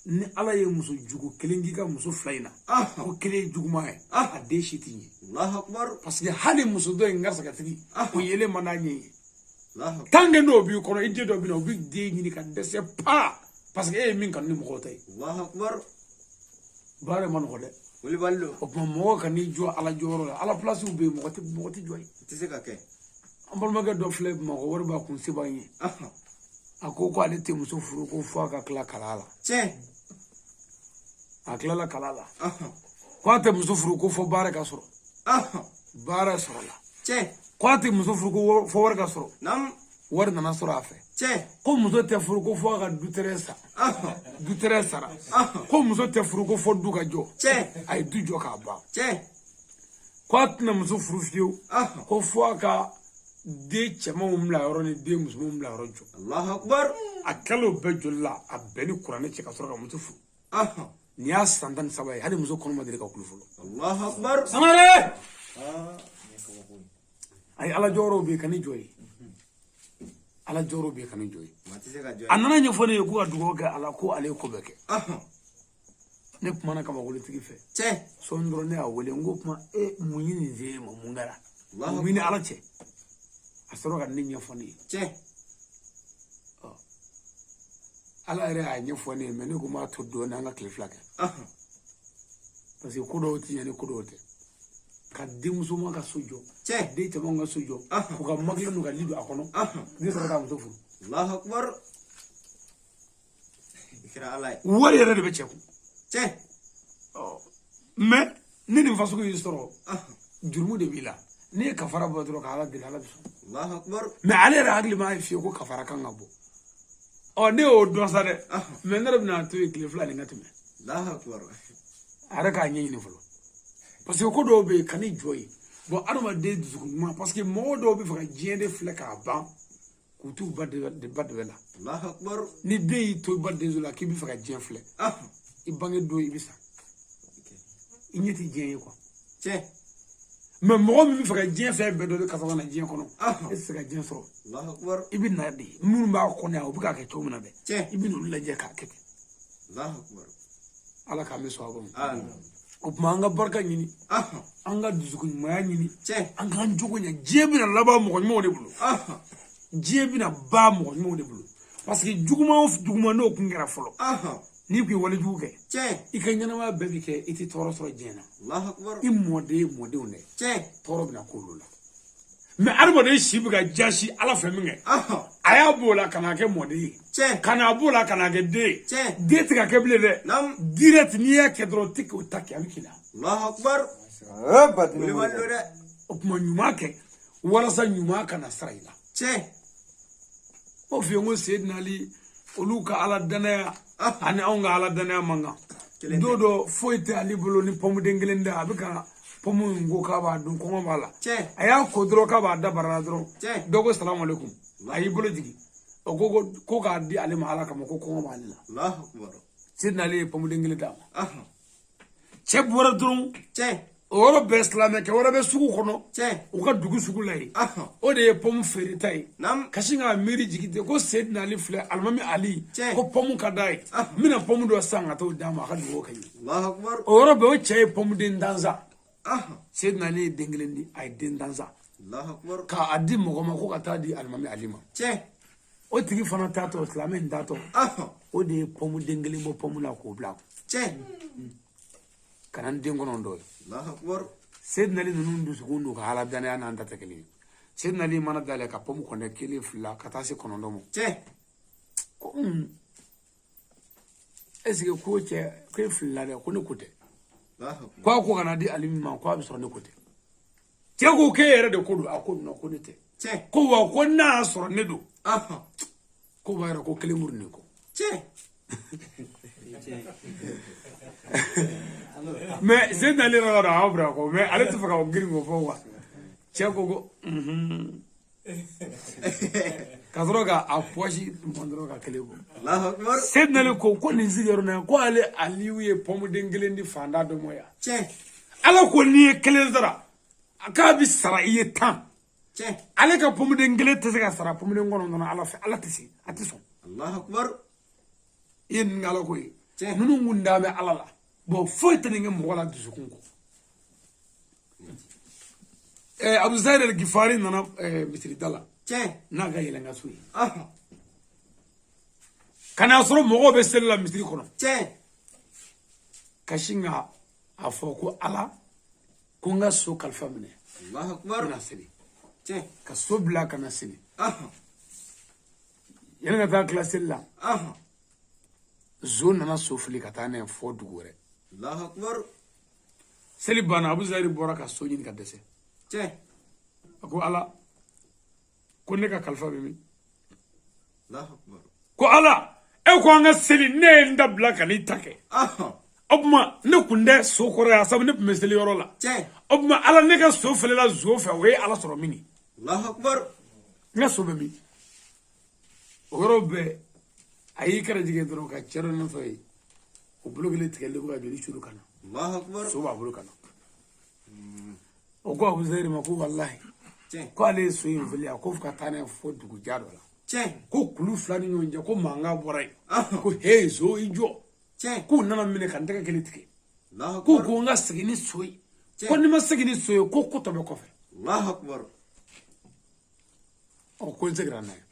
ni Ala ye muso jugu kelen k'i ka muso fila in na, ko kelen ye juguman ye, a den si tɛ ɲɛ. Allahu akbar. Parce que hali muso dɔ in garisɛgɛtigi, o yelen man d'a ɲɛ ye. Allahu akbar. Tant que n'o b'i kɔnɔ, i den dɔ bɛ na, o bɛ den ɲini ka dɛsɛ pa, parce que e ye min kanu ni mɔgɔw ta ye. Allahu akbar. Baara in ma nɔgɔ dɛ. Wulibali don. O tuma mɔgɔ ka n'i jɔ Ala jɔyɔrɔ la, Ala pilasiw bɛ yen, mɔgɔ tɛ jɔ yen. O tɛ se ka kɛ. An balimakɛ dɔ filɛ Bamakɔ, wari b'a kun, se b'an ye. A ko ko ale tɛ muso furu ko fo a ka tila kalan la. Tiɲɛ. A tilala kalan la. Ko a tɛ muso furu ko fo baara ka sɔrɔ. Baara sɔrɔla. Tiɲɛ. Ko a tɛ muso furu ko fo wari ka sɔrɔ. Naamu. Wari nana sɔrɔ a fɛ. Tiɲɛ. Ko muso tɛ furu ko fo a ka dutɛrɛ san. Dutɛrɛ sara. Ko muso tɛ furu ko fo du ka jɔ. Tiɲɛ. A ye du jɔ k'a ban. Tiɲɛ. Ko a tɛna muso furu fiyewu. Ko fo a ka den cɛmanw bila yɔrɔ ni den musomanw bila yɔrɔ jɔ. Allahu akbar. A kɛlen o bɛɛ joli la, a bɛɛ ni kuranɛ cɛ ka sɔrɔ ka muso furu. Nin y'a san 13 ye, hali muso kɔnɔ ma deli ka kulu fɔlɔ. Allahu akbar. Samare! Ayi, ala jɔyɔrɔw bɛ yen, ka ne jɔ yen. Ala jɔyɔrɔw bɛ yen, ka ne jɔ yen. A nana ɲɛfɔ ne ye ko ka dugawu kɛ ala ko ale ye ko bɛɛ kɛ. Ne kumana kabakolotigi fɛ. Tiɲɛ. Sɔɔni dɔrɔn ne y'a wele, n ko kuma e mun ye nin se e ma, mun kɛra? Mun b'i ni ala cɛ? A sɔrɔ ka ne ɲɛfɔ ne ye. Tiɲɛ. Ala yɛrɛ y'a ɲɛfɔ ne ye, mɛ ne ko n b'a to dɔɔnin an ka tile 2 kɛ. Parce que ko dɔw ti ɲɛ ni ko dɔw tɛ. Ka denmusoman ka so jɔ. Tiɲɛ. Den cɛman ka so jɔ. K'u ka makilen n'u ka li don a kɔnɔ. Ne sɔrɔ k'a muso furu. Allahu akbar. I kɛra ala ye. Wari yɛrɛ de bɛ cɛ kun. Tiɲɛ. Mɛ ni nin fasugu y'i sɔrɔ, jurumu de b'i la. N'i ye kafara bɔ dɔrɔn ka ala deli, ala bɛ sɔn. Allahu akbar. Mɛ ale yɛrɛ hakili m'a f'i ye ko kafara kan ka bɔ. Ɔ, ne y'o dɔn sa dɛ. Mɛ ne yɛrɛ bɛna to yen tile 2 nin ka tɛmɛ. Allahu akbar. A yɛrɛ k'a ɲɛɲini fɔlɔ. Parce que ko dɔw bɛ yen, kan'i jɔ yen. Bon, adamaden dusukun ɲuman, parce que mɔgɔ dɔw bɛ fɛ ka diɲɛ de filɛ k'a ban, k'u t'u ba dɛbɛ la. Allahu akbar. Ni den y'i to i ba denso la k'i bɛ fɛ ka diɲɛ filɛ, i bange don i bɛ sa. I ɲɛ tɛ diɲɛ ye quoi. Tiɲɛ. Mɛ mɔgɔ min bɛ fɛ ka diɲɛ fɛn bɛɛ dɔn de kasa na diɲɛ kɔnɔ, e tɛ se ka diɲɛ sɔrɔ. Allahu akbar. I bɛ na de minnu b'a kɔnɔ yan, u bɛ k'a kɛ cogo min na dɛ. Tiɲɛ. I bɛ n'olu lajɛ k'a kɛ ten. Allahu akbar. Ala k'an bɛ sɔn a ma. Amin. O tuma an ka barika ɲini, an ka dusukun ɲumanya ɲini, Tiɲɛ. an k'an jogo ɲɛ. Diɲɛ bɛna laban mɔgɔ ɲumanw de bolo. Diɲɛ bɛna ban mɔgɔ ɲumanw de bolo. Parce que juguman o juguman n'o kun kɛra fɔlɔ. N'i kun ye walejugu kɛ, Tiɲɛ. i ka ɲɛnamaya bɛɛ bɛ kɛ, i tɛ tɔɔrɔ sɔrɔ diɲɛ na. Allahu akbar. I mɔden ye mɔdenw dɛ. Tiɲɛ. Tɔɔrɔ bɛna k'olu la. Mɛ adamaden si bɛ ka jasi ala fɛ min kɛ, a y'a b'o la ka n'a kɛ mɔden ye. Tiɲɛ. Ka n'a b'o la ka n'a kɛ den ye. Tiɲɛ. Den tɛ ka kɛ bilen dɛ. Naamu. Direct n'i y'a kɛ dɔrɔn tɛ k'o ta kɛ, a bɛ k'i la. Allahu akbar. Wulibali don dɛ. O tuma ɲuman kɛ walasa ɲuman kana sara i la. Tiɲɛ. N b'o f'i ye, n ko Seydina Ali olu ka ala danaya ani anw ka ala danaya man kan. Don dɔ foyi tɛ ale bolo ni pɔmuden kelen tɛ, a bɛ ka pɔmu in ko k'a b'a dun, kɔngɔ b'a la. Tiɲɛ. A y'a ko dɔrɔn k'a b'a da bara la dɔrɔn. Tiɲɛ. Dɔ ko salamu aleykum. A y'i bolo jigin. O ko ko k'a di ale ma ala kama, ko kɔngɔ b'ale la. Allahu akbar. Seydina Ali ye pɔmuden kelen d'a ma. Cɛ bɔra dɔrɔn. Tiɲɛ. O yɔrɔ bɛɛ silamɛkɛ wɛrɛ bɛ sugu kɔnɔ. Tiɲɛ. U ka dugu sugu la yen. O de ye pɔmu feereta ye. Naamu. Ka sin k'a miiri jigin ten ko Seydina Ali filɛ, alimami Ali. Tiɲɛ. Ko pɔmu ka d'a ye. N bɛna pɔmu dɔ san ka t'o d'a ma, a ka dugawu kɛ n ye. Allahu akbar. O yɔrɔ bɛɛ o cɛ ye pɔmuden tan san. Seydina Ali ye den kelen di, a ye den tan san. Allahu akbar. K'a di mɔgɔ ma ko ka taa di alimami Ali ma. Tiɲɛ. O tigi fana taatɔ, silamɛ in taatɔ. O de ye pɔmuden kelen bɔ pɔmu la k'o bila a kun. Tiɲɛ. Ka na ni den kɔnɔntɔn ye. Allahu akbar. Seydina Ali ninnu dusukun n'u ka ala danaya n'an ta tɛ kelen ye. Seydina Ali mana dayɛlɛ ka pɔmu kɔnɛ 1 2 ka taa se 9 ma. Tiɲɛ. Ko est ce que ko cɛ ko e filila dɛ, ko ne ko tɛ. Ko a ko kana di Ali ma, ko a bɛ sɔrɔ ne ko tɛ. Cɛ ko k'e yɛrɛ de ko don, a ko non ko ne tɛ. Tiɲɛ. Ko wa ko n'a y'a sɔrɔ ne don. Ko b'a yɛrɛ ko kelen muru ne kɔ. Tiɲɛ. Mais Seydina Ali yɛrɛ b'a dɔn a b'a bila kɔ, mais ale tɛ fɛ ka girin k'o fɔ quoi. Cɛ ko ko ka sɔrɔ ka a pɔsi mɔn dɔrɔn ka kelen bɔ. Allahu akbar. Seydina Ali ko ko nin sigiyɔrɔ in na ko ale Aliyu ye pɔmuden kelen di fanda dɔ ma yan. Tiɲɛ. Ala ko n'i ye kelen sara, k'a bɛ sara i ye 10. Tiɲɛ. Ale ka pɔmuden kelen tɛ se ka sara pɔmuden 9 ala fɛ, ala tɛ se, a tɛ sɔn. Allahu akbar. I ye nin ala ko ye. Tiɲɛ. Ninnu kun da bɛ ala la. Bon, foyi tɛ nin kɛ mɔgɔ la dusukun kɔ. Abu Zahir al-Ghifari nana misiri da la. Tiɲɛ. N'a ka yɛlɛnka so ye. Ka n'a sɔrɔ mɔgɔw bɛ seli la misiri kɔnɔ. Tiɲɛ. Ka sin ka a fɔ ko ala ko n ka so kalifa minɛ. Allahu akbar. N bɛna seli. Tiɲɛ. Ka so bila ka na seli. Yanni ka taa tila seli la, zon nana so fili ka taa n'a ye fo dugu wɛrɛ. Allahu akbar. Seli banna, Abu Zahiri bɔra ka so ɲini ka dɛsɛ. Tiɲɛ. A ko Ala, ko ne ka kalifa bɛ min? Allahu akbar. Ko Ala, e ko an ka seli, ne ye n da bila ka n'i ta kɛ. O tuma ne kun tɛ so kɔrɔ yan, sabu ne tun bɛ seli yɔrɔ la. Tiɲɛ. O tuma Ala, ne ka so filila zo fɛ, o ye Ala sɔrɔ min? Allahu akbar. N ka so bɛ min? O yɔrɔ bɛɛ a y'i kɛrɛ jigin dɔrɔn ka cɛ dɔ nɔfɛ yen, o bolo kelen tigɛlen ko ka joli suru ka na. Allahu akbar. So b'a bolo ka na. O ko Abu Zahiri ma ko walahi, Tiɲɛ. ko ale ye so in fili, a ko fo ka taa n'a ye fo dugu ja dɔ la. Tiɲɛ. Ko kulu fila ni ɲɔgɔn cɛ, ko mankan bɔra yen. Ko he, zo i jɔ. Tiɲɛ. K'u nana minɛ ka n tɛgɛ kelen tigɛ. Allahu K'u akbar. ko n ka segin ni so ye. Tiɲɛ. Ko ni ma segin ni so ye, ko ko tɔ bɛ kɔfɛ. Allahu akbar. Ɔ, ko n seginna n'a ye.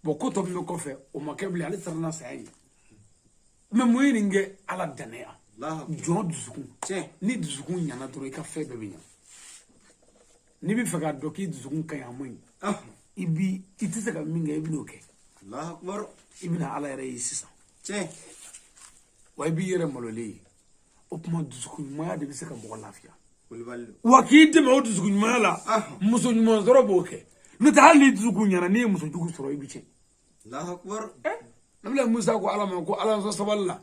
Bon, ko tɔ min bɛ kɔfɛ, o ma kɛ bilen, ale siranna saya ɲɛ. Mais mun ye nin kɛ? Ala danaya. Allahu akbar. Jɔn dusukun. Tiɲɛ. Ni dusukun ɲana dɔrɔn, i ka fɛn bɛɛ bɛ ɲa. N'i bɛ fɛ k'a dɔn k'i dusukun ka ɲi, a man ɲi, i bi i tɛ se ka min kɛ, i bɛn'o kɛ. Allahu akbar. I bɛna Ala yɛrɛ ye sisan. Tiɲɛ. Wa i b'i yɛrɛ malolen ye. O tuma dusukun ɲumanya de bɛ se ka mɔgɔ lafiya. Kulibali don. Wa k'i dɛmɛ o dusukun ɲumanya la, muso ɲuman sɔrɔ b'o kɛ. N'o tɛ, hali ni dusukun ɲɛna, n'i ye muso jugu sɔrɔ, i bɛ tiɲɛ. Allahu akbar. Nabila Musa ko Ala ma ko Ala sɔn sabali la.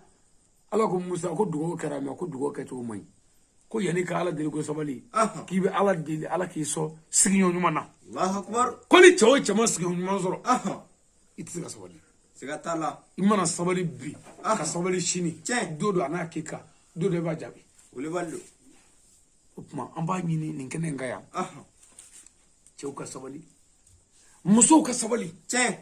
Ala ko Musa ko dugawu kɛra, ma ko dugawu kɛcogo man ɲi. Ko yanni ka Ala deli ko sabali, k'i bɛ Ala deli Ala k'i sɔn sigiɲɔgɔn ɲuman na. Allahu akbar. Ko ni cɛ o cɛ ma sigiɲɔgɔn ɲuman sɔrɔ, i tɛ se ka sabali. Siga t'a la. I mana sabali bi, ka sabali sini, Tiɲɛ. don dɔ a n'a k'i kan, don dɔ i b'a jaabi. Kulibali don. O tuma an b'a ɲini nin kɛnɛ in kan yan, cɛw ka sabali, musow ka sabali. Tiɲɛ.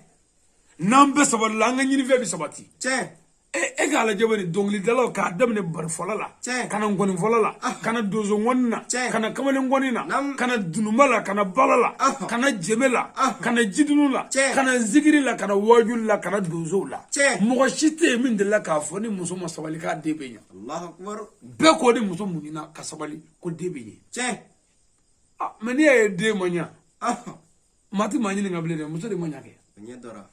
N'an bɛɛ sabalila, an ka ɲinifɛn bɛ sabati. Tiɲɛ. E k'a lajɛ bani, dɔnkilidalaw, k'a daminɛ barifɔla la, Tiɲɛ. ka na nkɔnifɔla la, ka na donsonkɔni na, Tiɲɛ. ka na kamalenkɔni na, Naam. ka na dununba la, ka na bala la, ka na jɛmɛ la, ka na jidunu la, Tiɲɛ. ka na zikiri la, ka na wajuli la, ka na donsow la. Tiɲɛ. Mɔgɔ si tɛ yen min delila k'a fɔ ni muso ma sabali k'a den bɛ ɲa. Allahu akbar. Bɛɛ ko ni muso muɲuna ka sabali, ko den bɛ ɲɛ. Tiɲɛ. Ah, mais n'i y'a ye den ma ɲa, maa tɛ maa ɲininka bilen dɛ, muso de ma ɲa kɛ. O ɲɛ dɔra.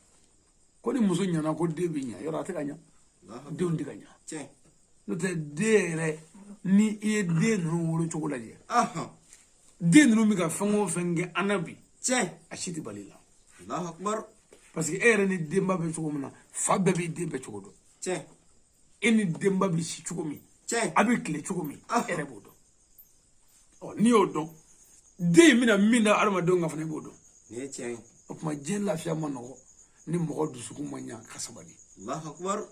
Ko ni muso ɲana, ko den bɛ ɲa, yɔrɔ a tɛ ka ɲa. Allahu akbar. Denw tɛ ka ɲa. Tiɲɛ. N'o tɛ, den yɛrɛ, ni i ye den ninnu wolo cogo lajɛ, den ninnu bɛ ka fɛn o fɛn kɛ an na bi, Tiɲɛ. a si tɛ bali la. Allahu akbar. Parce que e yɛrɛ ni denba bɛ cogo min na, fa bɛɛ b'i den bɛɛ cogo dɔn. Tiɲɛ. E ni denba bɛ si cogo min, Tiɲɛ. a bɛ tile cogo min, e yɛrɛ b'o dɔn. Ɔ, n'i y'o dɔn, den in bɛna min da adamadenw kan fana, i b'o dɔn. Nin ye tiɲɛ ye. O tuma diɲɛ lafiya ma nɔgɔ ni mɔgɔ dusukun ma ɲa ka sabali. Allahu akbar.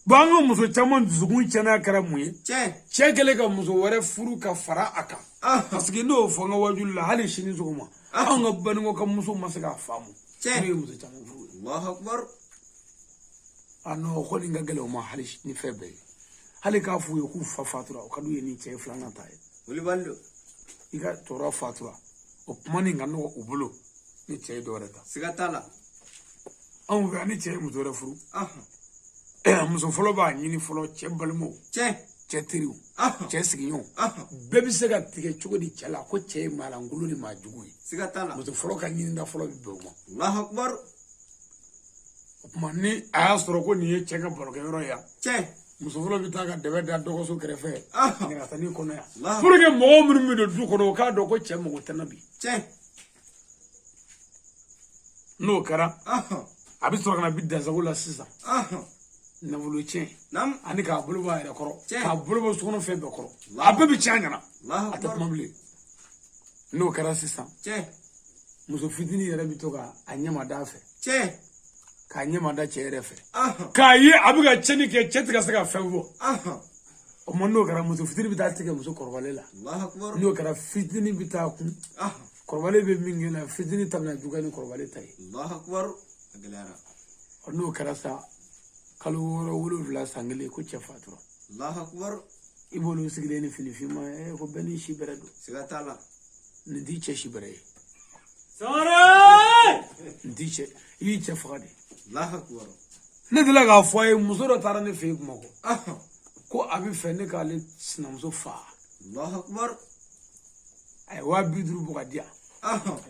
Bon, an ka muso caman dusukun tiɲɛna kɛra mun ye? Tiɲɛ. Cɛ kɛlen ka muso wɛrɛ furu ka fara a kan. Parce que n'o fɔ n ka wajuli la, hali sini sɔgɔma, anw ka banikɔ ka muso ma se k'a faamu. Tiɲɛ. N'o ye muso caman furu ye. Allahu akbar. A non, ko nin ka gɛlɛn o ma hali ni fɛn bɛɛ ye. Hali k'a f'u ye k'u fa fatura, o ka d'u ye ni cɛ ye filanan ta ye. Kulibali don. I ka cɛkɔrɔba fatura, o kuma nin ka nɔgɔ u bolo ni cɛ ye dɔ wɛrɛ ta. Siga t'a la. Anw fɛ yan, ni cɛ ye muso wɛrɛ furu, muso fɔlɔ b'a ɲini fɔlɔ cɛ balimaw, Tiɲɛ. cɛ teriw, cɛ sigiɲɔgɔnw, bɛɛ bɛ se ka tigɛ cogo di cɛ la ko cɛ ye maalankolon ni maa jugu ye. Siga t'a la. Muso fɔlɔ ka ɲinida fɔlɔ bɛ bɛn o ma. Allahu akbar. O tuma ni a y'a sɔrɔ ko nin ye cɛ ka barokɛyɔrɔ ye yan, Tiɲɛ. muso fɔlɔ bɛ taa ka dɛbɛ da dɔgɔso kɛrɛfɛ nɛgɛsani kɔnɔ yan, Allahu pour que mɔgɔw minnu bɛ don du kɔnɔ, o k'a dɔn ko cɛ mago tɛ n na bi. Tiɲɛ. N'o kɛra, a bɛ sɔrɔ ka na bi dansago la sisan, nafolo tiɲɛ Naam. ani k'a bolo bɔ a yɛrɛ kɔrɔ, Tiɲɛ. k'a bolo bɔ sokɔnɔ fɛn bɛɛ kɔrɔ, a bɛɛ bɛ tiɲɛ a ɲɛna. Allahu A tɛ akbar. kuma bilen. N'o kɛra sisan, Tiɲɛ. muso fitinin yɛrɛ bɛ to ka a ɲɛma da a fɛ, Tiɲɛ. k'a ɲɛma da cɛ yɛrɛ fɛ, k'a ye a bɛ ka tiɲɛni kɛ, cɛ tɛ ka se ka fɛn fɔ. O tuma n'o kɛra, muso fitinin bɛ taa tigɛ muso kɔrɔbalen la. Allahu akbar. N'o kɛra, fitinin bɛ taa kun, kɔrɔbalen bɛ min kɛ la, fitinin ta bɛna juguya ni kɔrɔbalen ta ye. Allahu akbar. A gɛlɛyara. Ɔ, n'o kɛra sa, kalo 6, 7, san kelen, ko cɛ fatura. Allahu akbar. I b'olu sigilen ni fini finman ye, ko bɛɛ n'i si bɛrɛ don. Siga t'a la. Nin t'i cɛ si bɛrɛ ye. Sangare! Nin t'i cɛ, i y'i cɛ faga de. Allahu akbar. Ne delila k'a fɔ a ye, muso dɔ taara ne fɛ yen Bamakɔ, ko a bɛ fɛ ne k'ale sinamuso faa. Allahu akbar. A ye 50.000 bɔ ka di yan,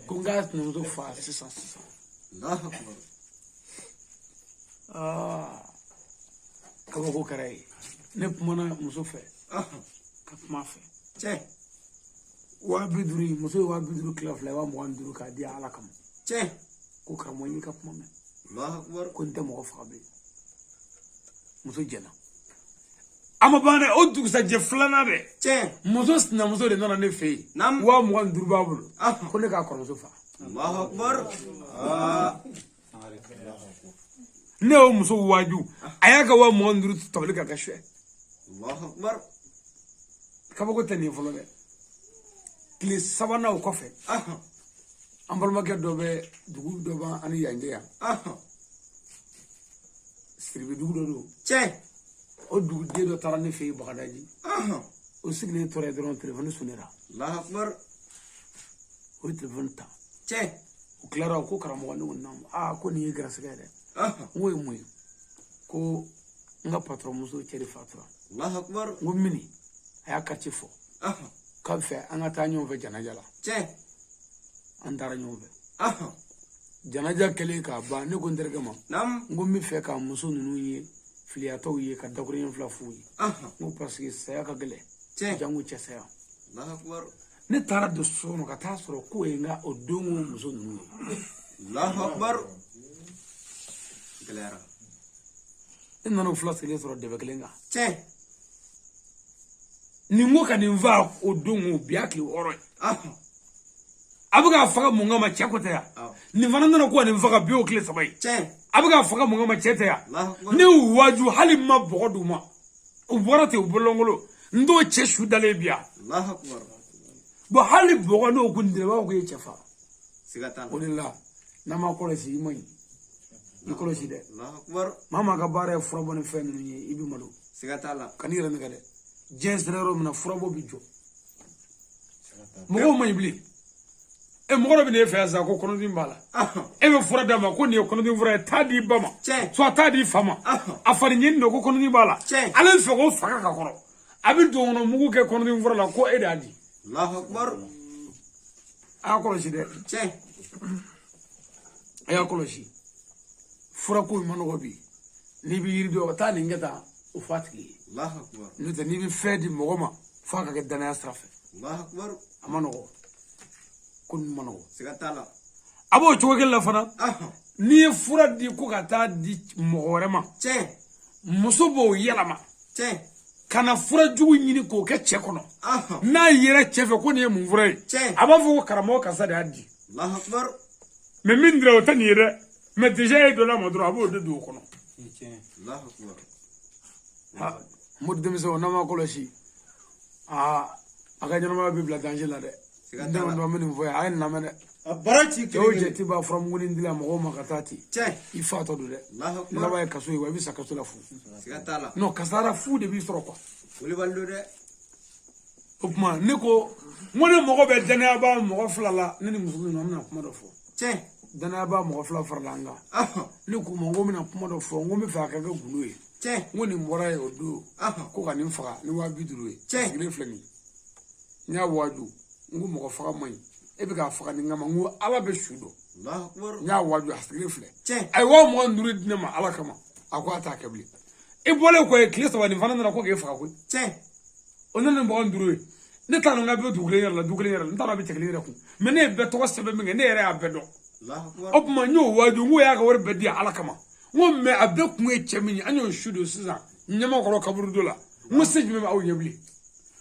ko n k'a sinamuso faa sisan sisan. Allahu akbar. Aa, kabako kɛra ye. Ne kumana muso fɛ ka kuma a fɛ. Tiɲɛ. 50,000 in, muso ye 50,000 tila fila ye, 25,000 k'a di Ala kama. Tiɲɛ. Ko karamɔgɔ, n y'i ka kuma mɛn. Allahu akbar. Ko n tɛ mɔgɔ faga bilen. Muso jɛnna. A ma ban dɛ, o dugusajɛ filanan dɛ. Tiɲɛ. Muso sinamuso de nana ne fɛ yen. Naam. 25,000 b'a bolo. Ɔhɔn. Ko ne k'a kɔrɔmuso faga. Allahu akbar. Aa. Ne y'o muso waaju, a y'a ka 25,000 tabali ka kɛ suɲɛ. Allahu akbar. Kabako tɛ nin ye fɔlɔ dɛ. Tile sabanan o kɔfɛ, Ɔhɔn. an balimakɛ dɔ bɛ dugu dɔ b'an ani yan cɛ yan. Ɔhɔn. Siribe dugu dɔ don. Tiɲɛ. O duguden dɔ taara ne fɛ yen Bagadaji. Ɔhɔn. O sigilen tora yen dɔrɔn, telefɔni sonera. Allahu akbar. O ye telefɔni ta. Tiɲɛ. O tilara, o ko karamɔgɔ, ne ko naamu. Aa, ko nin ye garisigɛ ye dɛ. Ɔhɔn. N ko ye mun ye? Ko n ka patɔrɔn muso cɛ de fatura. Allahu akbar. N ko mini? A y'a quartier fɔ. Ɔhɔn. K'a bɛ fɛ an ka taa ɲɔgɔn fɛ janaja la. Tiɲɛ. An taara ɲɔgɔn fɛ. Ɔhɔn. Janaja kɛlen k'a ban, ne ko n terikɛ ma, Naam. n ko n bɛ fɛ ka muso ninnu ye, filiyatɔw ye, ka dakuruɲɛ fila f'u ye. Ɔhɔn. N ko parce que saya ka gɛlɛn. Tiɲɛ. Jango cɛ saya. Allahu akbar. Ne taara don so kɔnɔ ka taa sɔrɔ k'o ye n ka o don o muso ninnu ye. Allahu akbar. Gɛlɛyara. Ne nana o fila sigilen sɔrɔ dɛbɛ kelen kan. Tiɲɛ. Nin ko ka nin fa o don o bi y'a tile 6 ye. Ɔhɔn. A bɛ k'a faga mun kama, cɛ ko tɛ yan. Awɔ. Nin fana nana ko ka nin faga bi o tile 3 ye. Tiɲɛ. A bɛ k'a faga mun kama, cɛ tɛ yan. Allahu akbar. Ne y'u waaju, hali n ma bɔgɔ d'u ma. U bɔra ten, u bololangolo. N t'o cɛ su dalen bi yan. Allahu akbar. Bon, hali bɔgɔ n'o kun dira, u b'a fɔ k'e ye cɛ fa. Siga t'a la. O de la, n'an ma kɔlɔsi, i man ɲi. I kɔlɔsi dɛ. Allahu akbar. Maa maa ka baara ye furabɔ ni fɛn ninnu ye, i bɛ malo. Siga t'a la. Kan'i yɛrɛ nɛgɛ dɛ. Diɲɛ sera yɔrɔ min na, furabɔ bɛ jɔ. Mɔgɔw man ɲi bilen. E mɔgɔ dɔ bɛ n'e fɛ yan sisan ko kɔnɔdimi b'a la. Ɔhɔn. E bɛ fura d'a ma ko nin ye kɔnɔdimi fura ye, taa di i ba ma. Tiɲɛ. Soit taa di i fa ma. Ɔhɔn. A fari ɲini don ko kɔnɔdimi b'a la. Tiɲɛ. Ale bɛ fɛ k'o faga ka kɔrɔ. A bɛ don kɔnɔ mugu kɛ kɔnɔdimi fura la ko e de y'a di. Allahu akbar. A y'a kɔlɔsi dɛ. Tiɲɛ. A y'a kɔlɔsi. Furako in ma nɔgɔ bi. N'i bɛ yiri dɔn, taa nin kɛ tan, o f'a tigi ye. Allahu akbar. N'o tɛ, n'i bɛ fɛn di mɔgɔ ma, f'a ka kɛ danaya sira fɛ. Allahu akbar. A ma nɔgɔ. Ko ninnu ma nɔgɔ. Siga t'a la. A b'o cogo kelen la fana. Ɔhɔn. N'i ye fura di ko ka taa di mɔgɔ wɛrɛ ma, Tiɲɛ. muso b'o yɛlɛma. Tiɲɛ. Ka na fura jugu ɲini k'o kɛ cɛ kɔnɔ. Ɔhɔn. N'a yera cɛ fɛ ko nin ye mun fura ye, Tiɲɛ. a b'a fɔ ko karamɔgɔ karisa de y'a di. Allahu akbar. Mais min dira o tɛ nin ye dɛ. Mais déjà e donna ma dɔrɔn, a b'o de don o kɔnɔ. Allahu akbar. Ha, mori denmisɛnw, n'an ma kɔlɔsi, aa, a ka ɲɛnamaya bɛ bila danger la dɛ. Siga N t'a la. denw dɔn, n bɛ nin fɔ yan, a ye nin lamɛn dɛ. A baara ci Cɛ o kelen cɛ kelen. ti b'a furamugunin dila mɔgɔw ma ka taa ten. Tiɲɛ. I fatɔ don dɛ. Allahu akbar. Laban ye kaso ye wa, i bɛ sa kaso la fu. Siga t'a la. Non, kasara fu de b'i sɔrɔ quoi. Wulibali don dɛ. O tuma ne ko n ko ne mɔgɔ bɛ danayabaa mɔgɔ fila la, ne ni muso ninnu, an bɛna kuma dɔ fɔ. Tiɲɛ. Danayabaa mɔgɔ fila farala an kan. Ɔhɔn. Ne k'u ma n ko n bɛna kuma dɔ fɔ, n ko n bɛ fɛ a ka kɛ gundo ye. Tiɲɛ. N ko nin bɔra yen o don. Ɔhɔn. Ko ka nin faga ni 50,000 ye. Tiɲɛ. Sigilen filɛ nin ye. N y'a waaju, n ko mɔgɔ faga man ɲi. E bɛ k'a faga nin kama, n ko Ala bɛ su dɔn. Allahu akbar. N y'a waaju, a sigilen filɛ. Tiɲɛ. A ye 25,000 di ne ma Ala kama. A ko a t'a kɛ bilen. E bɔlen kɔ ye tile 3, nin fana nana ko k'e faga koyi. Tiɲɛ. O nana ni 25 ye. Ne t'a dɔn k'a bɛ dugu kelen yɛrɛ la, du kelen yɛrɛ la, n t'a dɔn a bɛ cɛ kelen yɛrɛ kun. Mais ne ye bɛɛ tɔgɔ sɛbɛn min kɛ, ne yɛrɛ y'a bɛɛ dɔn. Allahu akbar. O tuma n y'o waaju, n ko y'a ka wari bɛɛ di Ala kama. N ko mais a bɛɛ kun ye cɛ min ye, an y'o su don sisan ɲamakɔrɔ kaburudo la. N ko se jumɛn bɛ aw ɲɛ bilen?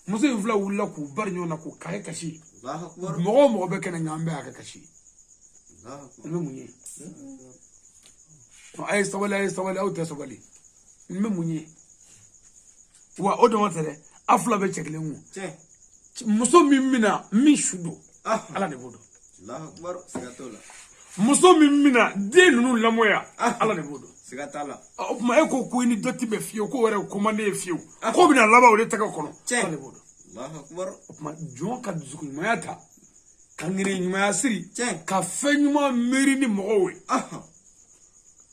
Muso in fila wulila k'u bari ɲɔgɔn na k'u k'a kasi. Allahu akbar. Mɔgɔ o mɔgɔ bɛ kɛnɛ kan, an bɛɛ y'a kɛ kasi. Allahu akbar. N bɛ mun ye? A ye sabali, a ye sabali, aw tɛ sabali. N bɛ mun ye? Wa o dama tɛ dɛ, aw fila bɛ cɛ kelen kun. Tiɲɛ. Muso min bɛna min su don, Ɔhɔn. Ala de b'o dɔn. Allahu akbar. Siga t'o la. Muso min bɛna den ninnu lamɔya, Ala de b'o dɔn. Siga t'a la. O tuma e ko ko i ni dɔ ti bɛn fiyewu, ko yɛrɛ ko man di ye fiyewu, ko bɛna laban o de tɛgɛ kɔnɔ, Tiɲɛ. Ala de b'o dɔn. Allahu akbar. O tuma jɔn ka dusukun ɲumanya ta, ka ŋaniya ɲumanya siri, Tiɲɛ. ka fɛn ɲuman miiri ni mɔgɔw ye. Ɔhɔn.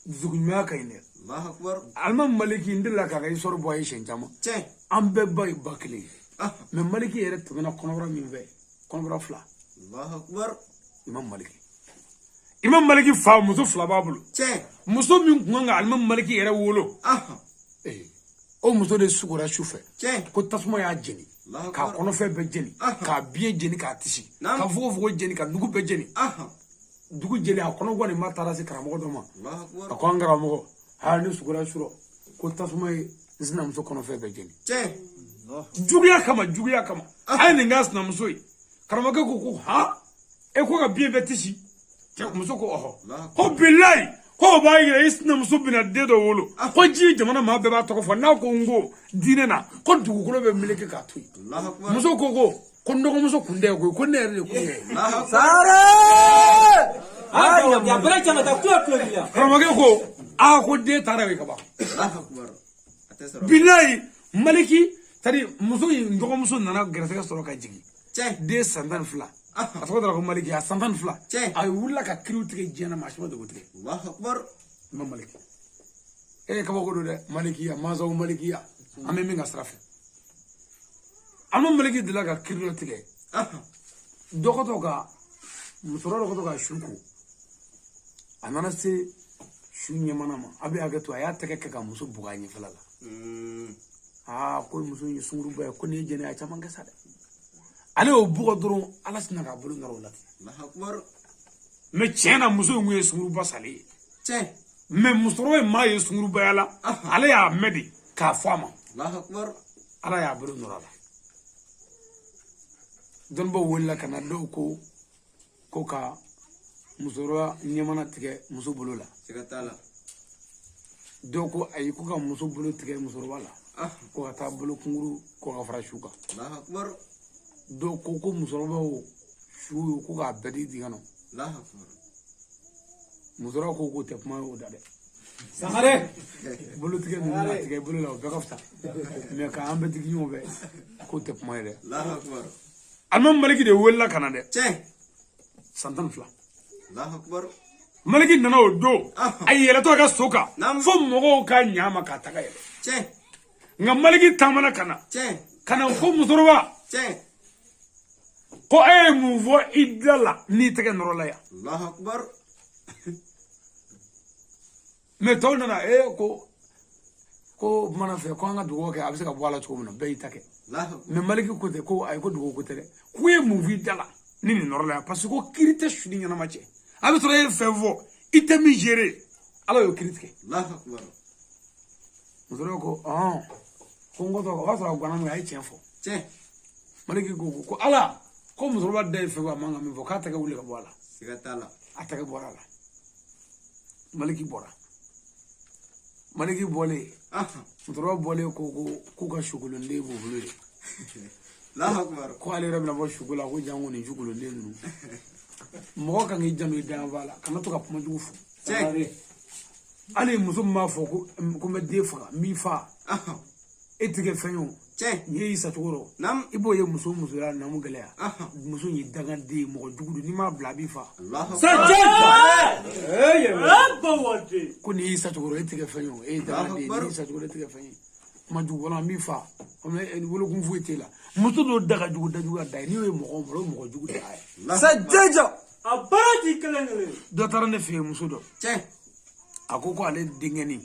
Dusukun ɲumanya ka ɲi dɛ. Allahu akbar. Alimami Maliki, n delila k'a ka histoire bɔ a ye siɲɛ caman. Tiɲɛ. An bɛɛ ba ye ba kelen ye. Ɔhɔn. Mais Maliki yɛrɛ tɛmɛna kɔnɔbara min fɛ, kɔnɔbara fila. Allahu akbar. Imam Maliki. Imam Maliki fa muso fila b'a bolo. Muso min kun kan ka Alimami Maliki yɛrɛ wolo. O muso de sugora su fɛ. Ko tasuma y'a jeni. K'a kɔnɔfɛn bɛɛ jeni. K'a biɲɛ jeni k'a tisi. Ka fogofogo jeni ka dugu bɛɛ jeni. Dugu jeni a kɔnɔguwan nin ma taara se karamɔgɔ dɔ ma. A ko an karamɔgɔ, aa ne sugora su rɔ ko tasuma ye n sinamuso kɔnɔfɛn bɛɛ jeni. Juguya kama juguya kama. A ye nin k'a sinamuso ye. Karamɔgɔkɛ ko ko han e ko ka biɲɛ bɛɛ tisi. Muso ko ɔhɔ. Ko bilayi ko o b'a yira i sinamuso bɛna den dɔ wolo. Ko ji jamana maa bɛɛ b'a tɔgɔ fɔ n'a ko n ko diinɛ na ko dugukolo bɛ meleke k'a to yen. Muso ko ko ko n dɔgɔmuso kun tɛ koyi ko ne yɛrɛ de kun ye. Karamɔgɔkɛ ko aa ko den taara yen ka ban. Bilayi Maliki c'est-à-dire muso in dɔgɔmuso nana gɛrɛsɛgɛ sɔrɔ ka jigin. Den san 12. A tɔgɔ dara ko Maliki a san 12. A wulila ka kiriw tigɛ diɲɛ na maa si ma dogo tigɛ. Imam Maliki. E kabako don dɛ Malikiya mansaw Malikiya an bɛ min ka sira fɛ. Imam Maliki delila ka kiri dɔ tigɛ. Dɔ ka to ka musokɔrɔba dɔ ka to ka su ko. A nana se su ɲɛmana ma a bɛ hakɛ to a y'a tɛgɛ kɛ ka muso bugɔ a ɲɛfɛla la. Aa ko muso in ye sunkuruba ye ko nin ye jɛnɛya caman kɛ sa dɛ. Ale y'o bugɔ dɔrɔn ala sinna k'a bolo nɔrɔ o la ten. Mɛ tiɲɛ na muso in kun ye sunkuruba salen ye. Mɛ musokɔrɔba in maa ye sunkurubaya la ale y'a mɛn de k'a fɔ a ma. Ala y'a bolo nɔrɔ a la. Dɔnnibaw wulila ka na dɔw ko ko ka musokɔrɔba ɲɛmana tigɛ muso bolo la. Dɔw ko ayi ko ka muso bolo tigɛ musokɔrɔba la. Ko ka taa bolo kunkuru ko ka fara su kan. Dɔw ko ko musokɔrɔbaw su ye ko k'a bɛɛ di dingɛ nɔ. Musokɔrɔba ko k'o tɛ kuma ye o da dɛ. Sangare bolo tigɛ ninnu na tigɛ bolo la o bɛɛ ka fisa. Mɛ k'an bɛɛ digi ɲɔgɔn fɛ k'o tɛ kuma ye dɛ. Alimami Maliki de welela ka na dɛ. San 12. Maliki nana o don a yɛlɛtɔ a ka so kan fo mɔgɔw ka ɲa ma k'a taga yɛlɛ. Nka Maliki taamana ka na. Ka na ko musokɔrɔba. Ko e ye mun fɔ i da la n'i tɛgɛ nɔrɔ la yan. Mɛ tɔw nana e ko ko kumana fɛ ko an ka dugawu kɛ a bɛ se ka bɔ a la cogo min na bɛɛ y'i ta kɛ. Mɛ Maliki ko tɛ ko ayi ko dugawu ko tɛ dɛ. K'u ye mun fɔ i da la ni nin nɔrɔ la yan parce que ko kiiri tɛ su ni ɲɛnama cɛ. A bɛ sɔrɔ e ye fɛn fɔ i tɛ min gérer ala y'o kiiri tigɛ. Musokɔrɔba ko ɔhɔn ko n kɔtɔ o b'a sɔrɔ a guwanna min a ye tiɲɛ fɔ. Maliki ko ko ala ko musokɔrɔba da ye fɛn fɔ a man kan min fɔ k'a tɛgɛ wuli ka bɔ a la. A tɛgɛ bɔra a la. Maliki bɔra. Maliki bɔlen musokɔrɔba bɔlen ko ko k'u ka sukolonden b'u bolo de. Ko ale yɛrɛ bɛna bɔ suko la ko janko nin sukolonden ninnu. Mɔgɔ kan k'i janto i dayanfa la kana to ka kuma jugu fɔ. Hali muso min b'a fɔ ko n bɛ den faga n b'i fa. E tɛ kɛ fɛn ye o. N'i y'i sacogo dɔn. I b'o ye muso musoya namu gɛlɛya. Muso in ye dangaden ye mɔgɔ jugu don n'i m'a bila a b'i fa. Ko n'i y'i sacogo dɔn e tɛ kɛ fɛn ye o e ye dangaden ye n'i y'i sacogo dɔn e tɛ kɛ fɛn ye. Kuma jugu wala n b'i fa. Wolokun foyi t'e la. Muso dɔw da ka jugu dajuguya da ye n'i y'o ye mɔgɔ o mɔgɔ o ye mɔgɔ jugu da ye. Dɔ taara ne fɛ yen muso dɔ. A ko ko ale denkɛnin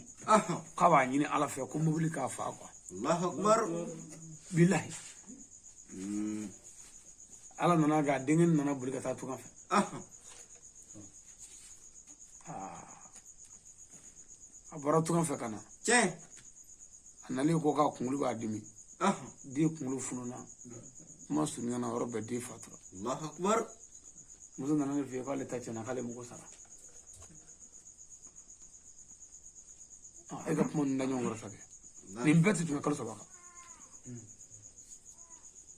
k'a b'a ɲini ala fɛ ko mobili k'a fa quoi. Bilahi. Ala nana k'a denkɛnin nana boli ka taa tunga fɛ. A bɔra tunga fɛ ka na. A nalen ko k'a kunkolo b'a dimi. Den kunkolo fununa. Kuma surunyana yɔrɔ bɛɛ den fatura. Muso nana ne fɛ yen k'ale ta tiɲɛna k'ale mago sara. E ka kuma ninnu da ɲɔgɔn kɔrɔ sa kɛ. Nin bɛɛ tɛ tɛmɛ kalo 3 kan.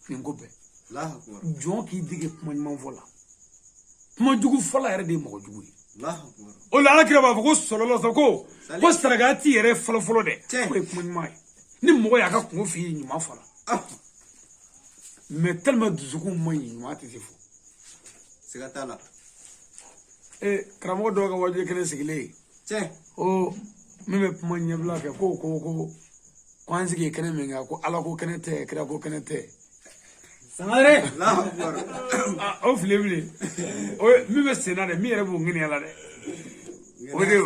Nin ko bɛɛ. Jɔn k'i dege kuma ɲuman fɔ la. Kuma jugu fɔla yɛrɛ de ye mɔgɔ jugu ye. O la ala kira b'a fɔ ko sɔlɔlɔ sa ko ko sarakati yɛrɛ fɔlɔ fɔlɔ dɛ. K'o ye kuma ɲuman ye. Ni mɔgɔ y'a ka kungo f'i ye ɲuman fɔ la. Mɛ tellement dusukun man ɲi ɲuman tɛ se fɔ. Siga t'a la. Karamɔgɔ dɔw ka wajibi kɛnɛ sigilen ye. O min bɛ kuma ɲɛbila kɛ ko ko ko ko an sigi kɛnɛ min kan ko ala ko kɛnɛ tɛ kira ko kɛnɛ tɛ. Sangare. Allahu akbar. O file bilen. O min bɛ sen na dɛ, min yɛrɛ b'o ŋaniya la dɛ. O de ye.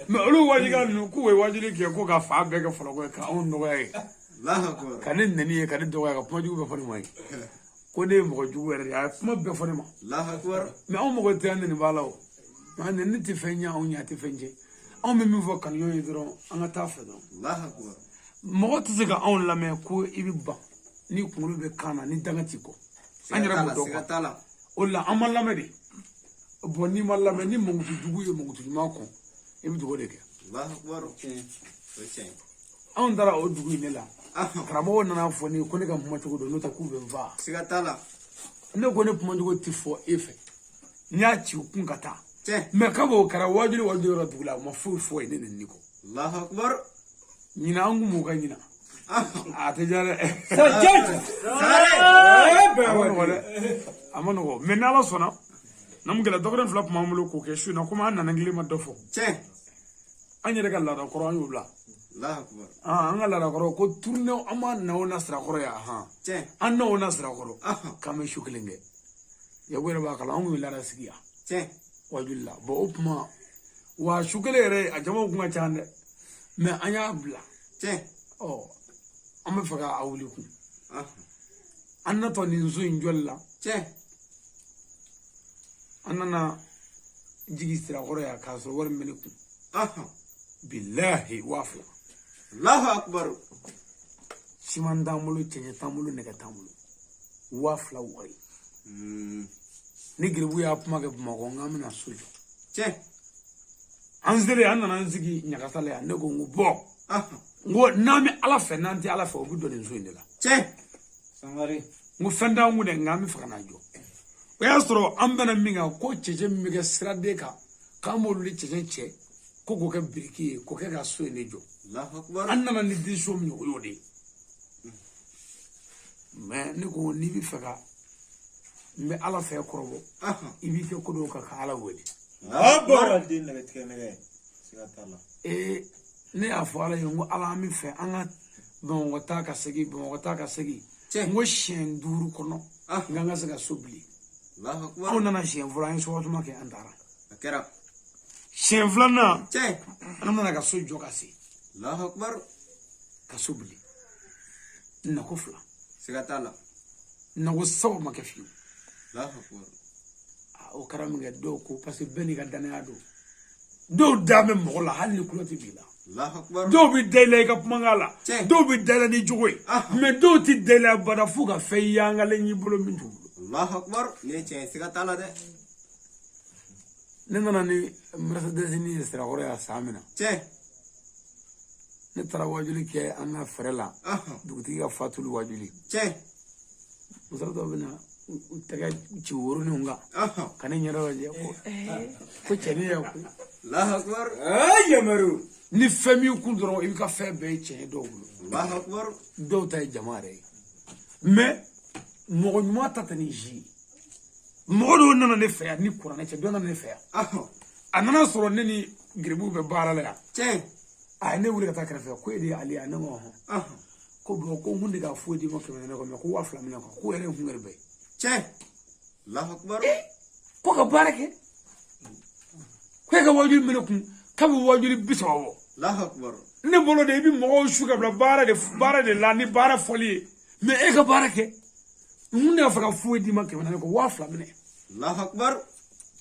Mais olu wajibila ninnu k'u ye wajuli kɛ ko ka fa bɛɛ kɛ fɔlɔko ye ka anw nɔgɔya ye. Allahu akbar. Ka ne nɛni ye, ka ne dɔgɔya, ka kuma jugu bɛɛ fɔ ne ma ye. Ko ne ye mɔgɔ jugu yɛrɛ de ye, a ye kuma bɛɛ fɔ ne ma. Allahu akbar. Mais anw mɔgɔ tɛ an nɛni b'a la o. Mais nɛni tɛ fɛn ɲɛ anw ye, a tɛ fɛn tiɲɛ. Anw bɛ min fɔ kanuɲɔgɔn ye dɔrɔn, an ka taa fɛ dɔrɔn. Allahu akbar. Mɔgɔ tɛ se ka anw lamɛn ko i bɛ ban ni kunkolo bɛ kan na ni danga t'i kɔ. An yɛrɛ b'o dɔn quoi. O de la an ma lamɛn de. Bon n'i ma lamɛn ni mankutu jugu ye mankutu ɲuman kɔn, i bɛ dugawu de kɛ. Allahu akbar. O ye tiɲɛ ye. Anw taara o dugu in de la. Karamɔgɔw nana fɔ ne ye ko ne ka kuma cogo dɔn, n'o tɛ k'u bɛ n faa. Siga t'a la. Ne ko ne kumacogo tɛ fɔ e fɛ. N y'a ci u kun ka taa. Tiɲɛ. Mais kab'o kɛra wajuli wajuli yɔrɔ dugu la, u ma foyi fɔ ye ne nɛni kɔ. Allahu akbar. Ɲinan an kun b'o ka ɲinan. A tɛ diya dɛ. Sangare. A ma nɔgɔ dɛ. A ma nɔgɔ. Mais n'Ala sɔnna, n'an gɛlɛya dɔgɔkun fila tun b'an bolo k'o kɛ su in na, komi an nana kelen ma dɔ fɔ. Tiɲɛ. An yɛrɛ ka laada kɔrɔ an y'o bila. Allahu akbar. An ka laada kɔrɔ ko tourner an ma na o na sira kɔrɔ yan han. Tiɲɛ. An na o na sira kɔrɔ. K'an bɛ su kelen kɛ. Yago yɛrɛ b'a kalama, an kun ye laada sigi yan. Tiɲɛ. Wajuli la. Bon o tuma wa su kelen yɛrɛ a jamaw kun ka ca dɛ. Mais an y'a bila. Tiɲɛ. Ɔ an bɛ fɛ ka a wuli kun. An natɔ nin so in jɔli la. Tiɲɛ. An nana jigin sirakɔrɔ yan k'a sɔrɔ wari min bɛ ne kun. Bilahi 2000. Allahu akbar. Siman t'an bolo, cɛncɛn t'an bolo, nɛgɛ t'an bolo. 2000 wari. Ni geribu y'a kuma kɛ Bamakɔ, n k'an bɛna so jɔ. Tiɲɛ. An selen, an nana an sigi ɲagasa la yan, ne ko n ko bɔn. N ko n'an bɛ Ala fɛ, n'an tɛ Ala fɛ, o bɛ don nin so in de la. Tiɲɛ. Sangare. N ko fɛn t'an kun dɛ, nka an bɛ fɛ ka n'a jɔ. O y'a sɔrɔ an bɛnna min kan, ko cɛncɛn min bɛ kɛ siraden kan, k'an b'olu ni cɛncɛn cɛ, ko k'o kɛ biriki ye, k'o kɛ ka so in de jɔ. Allahu akbar. An nana ni décision min ye, o y'o de ye. Mais ne ko n'i bɛ fɛ ka n bɛ Ala fɛ kɔrɔbɔ, i b'i kɛ ko dɔw kan ka Ala wele. Ne y'a fɔ Ala ye, n ko Ala an bɛ fɛ an ka Bamakɔ taa ka segin, Bamakɔ taa ka segin. N ko siɲɛ 5 kɔnɔ, n k'an ka se ka so bili. Anw nana siɲɛ fɔlɔ, an ye sɔgɔtuma kɛ, an taara. A kɛra. Siɲɛ filanan, Tiɲɛ. an nana ka so jɔ ka se. Allahu akbar. Ka so bili. Nako 2. Siga t'a la. Nako 3 ma kɛ fiyewu. Allahu akbar. O kɛra min kɛ dɔw ko parce que bɛɛ n'i ka danaya don. Dɔw da bɛ mɔgɔ la hali ni kulo tɛ b'i la. Allahu akbar. Dɔw bɛ da i la i ka kumakan la. Dɔw bɛ da i la n'i jogo ye. Mais dɔw tɛ da i la abada f'u ka fɛn yangalen y'i bolo min t'u bolo. Allahu akbar. Nin ye tiɲɛ ye, siga t'a la dɛ. Ne nana ni Mercedes ni ye Sirakɔrɔ yan san min na. Tiɲɛ. Ne taara wajuli kɛ an ka fɛrɛ la. Dugutigi ka fatuli wajuli. Tiɲɛ. Muso dɔw bɛ na u tɛgɛ ci woroninw kan. Ka ne ɲɛda lajɛ ko ko cɛnin y'a koyi. Allahu akbar. Yamaru. Ni fɛn b'i kun dɔrɔn i b'i ka fɛn bɛɛ ye tiɲɛ ye dɔw bolo. Allahu akbar. Dɔw ta ye jama yɛrɛ ye. Mais mɔgɔ ɲuman ta tɛ ni zi ye. Mɔgɔ dɔw nana ne fɛ yan ni kuranɛ cɛ, dɔ nana ne fɛ yan. A nana sɔrɔ ne ni geribuw bɛ baara la yan. Tiɲɛ. A ye ne wele ka taa kɛrɛfɛ ko e de ye Ale ye, ne ko ɔhɔn. Ko bɔn ko n kun tɛ ka foyi d'i ma 400 kɔ, mais ko 2000 minɛ kɔ, k'o yɛrɛ ye kun gɛrɛ ye. Tiɲɛ. Allahu akbar. Ko ka baara kɛ. Ko e ka wajuli minɛ kun, k'a bɛ wajuli 30 bɔ. Allahu akbar. Ne bolo de i bɛ mɔgɔw su ka bila baara de la ni baara fɔli ye, mais e ka baara kɛ. N kun tɛ fɛ ka foyi d'i ma 400 kɔ, 2000 minɛ. Allahu akbar.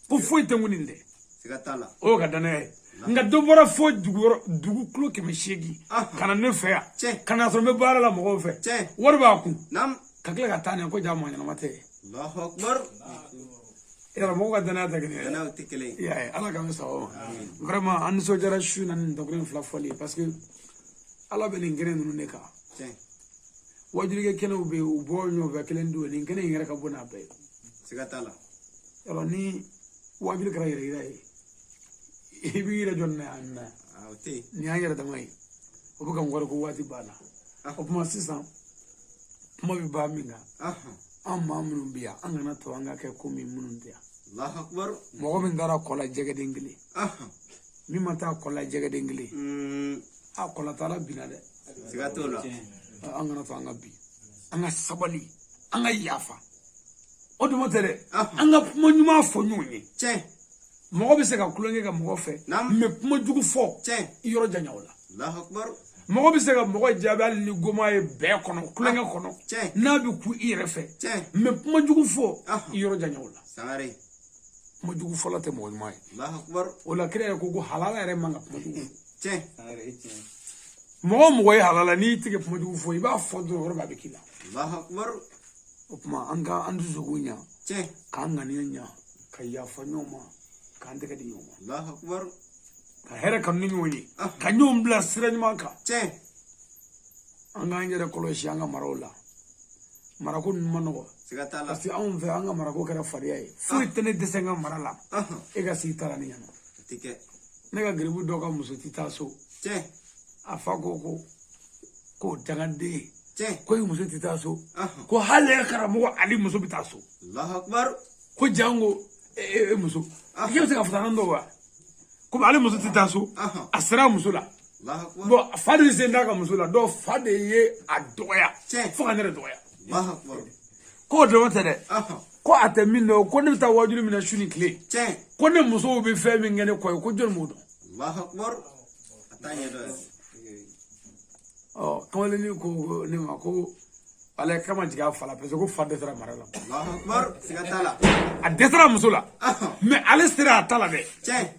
Ko foyi tɛ n kun nin tɛ. Siga t'a la. O y'o ka danaya ye. Nka dɔ bɔra fo dugu kilo 800 ka na ne fɛ yan. Tiɲɛ. Ka na sɔrɔ n bɛ baara la mɔgɔw fɛ. Tiɲɛ. Wari b'a kun. Naam. Ka tila ka taa nin ko ja mɔgɔ ɲɛnama tɛ. Allahu akbar. Yɔrɔ mɔgɔw ka danaya tɛ kelen ye. Danayaw tɛ kelen ye. I y'a ye, Ala k'an bɛ sababu ma. Vraiment an nisɔndiyara su in na ni nin dakuruɲɛ 2 fɔli ye parce que Ala bɛ nin kɛnɛ ninnu de kan. Tiɲɛ. Wajulikɛ kɛnɛw bɛ yen, u bɔ ɲɔgɔn fɛ kelen don, nin kɛnɛ in yɛrɛ ka bon n'a bɛɛ ye. Siga t'a la. Yɔrɔ ni wajuli kɛra yɛrɛ yira ye, i b'i yɛrɛ jɔ nin na yan nin na. O tɛ yen. Nin y'an yɛrɛ dama ye. O bɛ ka n kɔrɔ ko waati banna. O tuma sisan kuma bɛ ban min kan. An maa minnu bɛ yan, an kana to an ka kɛ komi minnu tɛ yan. Allahu akbar. Mɔgɔ min taara kɔ la jɛgɛden kelen. Min ma taa kɔ la jɛgɛden kelen. A kɔla taara binna dɛ. Siga t'o la. An kana to an ka bin. An ka sabali. An ka yafa o dama tɛ dɛ, an ka kuma ɲuman fɔ ɲɔgɔn ye. Mɔgɔ bɛ se ka tulonkɛ kɛ mɔgɔ fɛ, mais kuma jugu fɔ, i yɔrɔ janya o la. Mɔgɔ bɛ se ka mɔgɔ jaabi hali ni goma ye bɛɛ kɔnɔ, tulonkɛ kɔnɔ, n'a bɛ ku i yɛrɛ fɛ, mais kuma jugu fɔ, i yɔrɔ janya o la. Kuma jugu fɔla tɛ mɔgɔ ɲuman ye. O la kira yɛrɛ ko ko halala yɛrɛ man ka kuma jugu fɔ. Mɔgɔ o mɔgɔ ye halala, n'i tɛ kuma jugu fɔ, i b'a fɔ dɔrɔn yɔrɔ bɛɛ a bɛ k'i la. O tuma an ka an dusukun ɲa, k'an ŋaniya ɲa, ka yafa ɲɔgɔn ma, k'an tɛgɛ di ɲɔgɔn ma, ka hɛrɛ kanu ni ɲɔgɔn ye, ka ɲɔgɔn bila sira ɲuman kan. An k'an yɛrɛ kɔlɔsi an ka maraw la. Marako ninnu ma nɔgɔ, parce que anw fɛ an ka marako kɛra fariya ye. Foyi tɛ ne dɛsɛ n ka mara la, e ka sigi ta la ne ɲɛna. Ne ka garibu dɔ ka muso ti taa so. A fa ko ko k'o dangaden ye, ko i muso ti taa so, ko hali e karamɔgɔ ale muso bɛ taa so, ko jango e muso i bɛ se ka fisa dɔ wa, komi ale muso ti taa so, a sera a muso la. Bon, fa de sen t'a ka muso la, donc fa de ye a dɔgɔya fo ka ne yɛrɛ dɔgɔya. K'o dama tɛ dɛ, ko a tɛ min dɔn, ko ne bɛ taa waajuli min na su ni tile, ko ne musow bɛ fɛn min kɛ ne kɔ ye, ko jɔnni b'o dɔn? Ɔ kamalennin ko ne ma ko ale kama jigin a fa la, parce que ko fa dɛsɛra mara la. A dɛsɛra muso la, mais ale sera a ta la dɛ.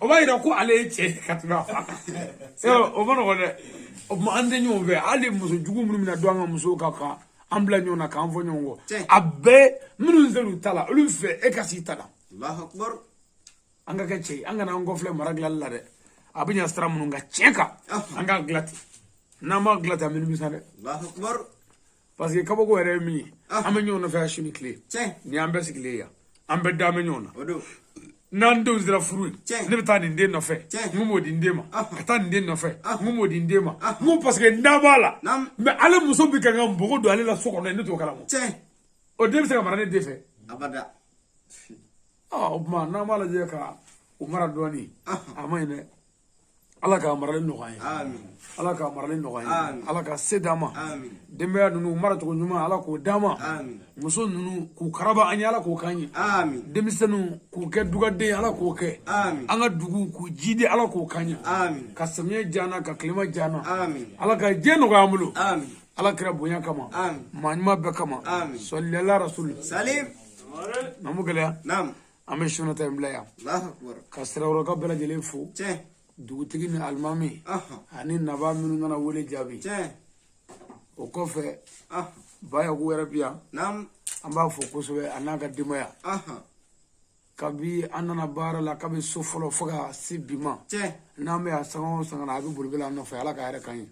O b'a yira ko ale ye cɛ ye ka tɛmɛ a fa kan. O ma nɔgɔn dɛ. O tuma an tɛ ɲɔgɔn fɛ, hali muso jugu minnu bɛna don an ka musow kan ka an bila ɲɔgɔn na k'an fɔ ɲɔgɔn kɔ, a bɛɛ minnu ser'u ta la, olu fɛ e ka s'i ta la. An ka kɛ cɛ ye, an kana an kɔfilɛ mara dilanli la dɛ. A bɛ ɲɛ sira minnu kan tiɲɛ kan, an k'a dilan ten. N'an m'a dilan ten, an bɛ nimisa dɛ. Parce que kabako yɛrɛ ye min ye, an bɛ ɲɔgɔn nɔfɛ su ni tile. Ni an bɛɛ sigilen yan, an bɛɛ da bɛ ɲɔgɔn na. N'an denw sera furu ye, ne bɛ taa nin den nɔfɛ, n ko m'o di n den ma, ka taa nin den nɔfɛ, n ko m'o di n den ma, n ko parce que n da b'a la. Mais ale muso bɛ ka n ka npogo don ale la so kɔnɔ, ne t'o kalama. O den bɛ se ka mara ne den fɛ? O tuma n'an b'a lajɛ ka o mara dɔɔnin, a ma ɲi dɛ. Ala k'a marali nɔgɔya an ye, Ala k'a marali nɔgɔya an ye, Ala ka se d'an ma. Denbaya ninnu maracogo ɲuman, Ala k'o d'an ma. Muso ninnu k'u karaba an ye, Ala k'o k'an ye. Denmisɛnninw k'u kɛ dugaden, Ala k'o kɛ. An ka dugu k'u jidi, Ala k'o k'an ye. Ka samiyɛ diya an na, ka tilema diya an na. Ala ka diɲɛ nɔgɔya an bolo. Ala kira bonya kama, maa ɲuman bɛɛ kama. Sɔli ala rasuli. Namu gɛlɛya. An bɛ sunata in bila yan ka Sirakɔrɔka bɛɛ lajɛlen fo, dugutigi ni alimami ani naba minnu nana wele jaabi. O kɔfɛ Bayaku yɛrɛ bi yan, an b'a fo kosɛbɛ a n'a ka denbaya. Kabi an nana baara la, kabi so fɔlɔ fo ka se bi ma, n'an bɛ yan sanga o sanga na, a bɛ boliboli an nɔfɛ. Ala ka hɛrɛ k'an ye.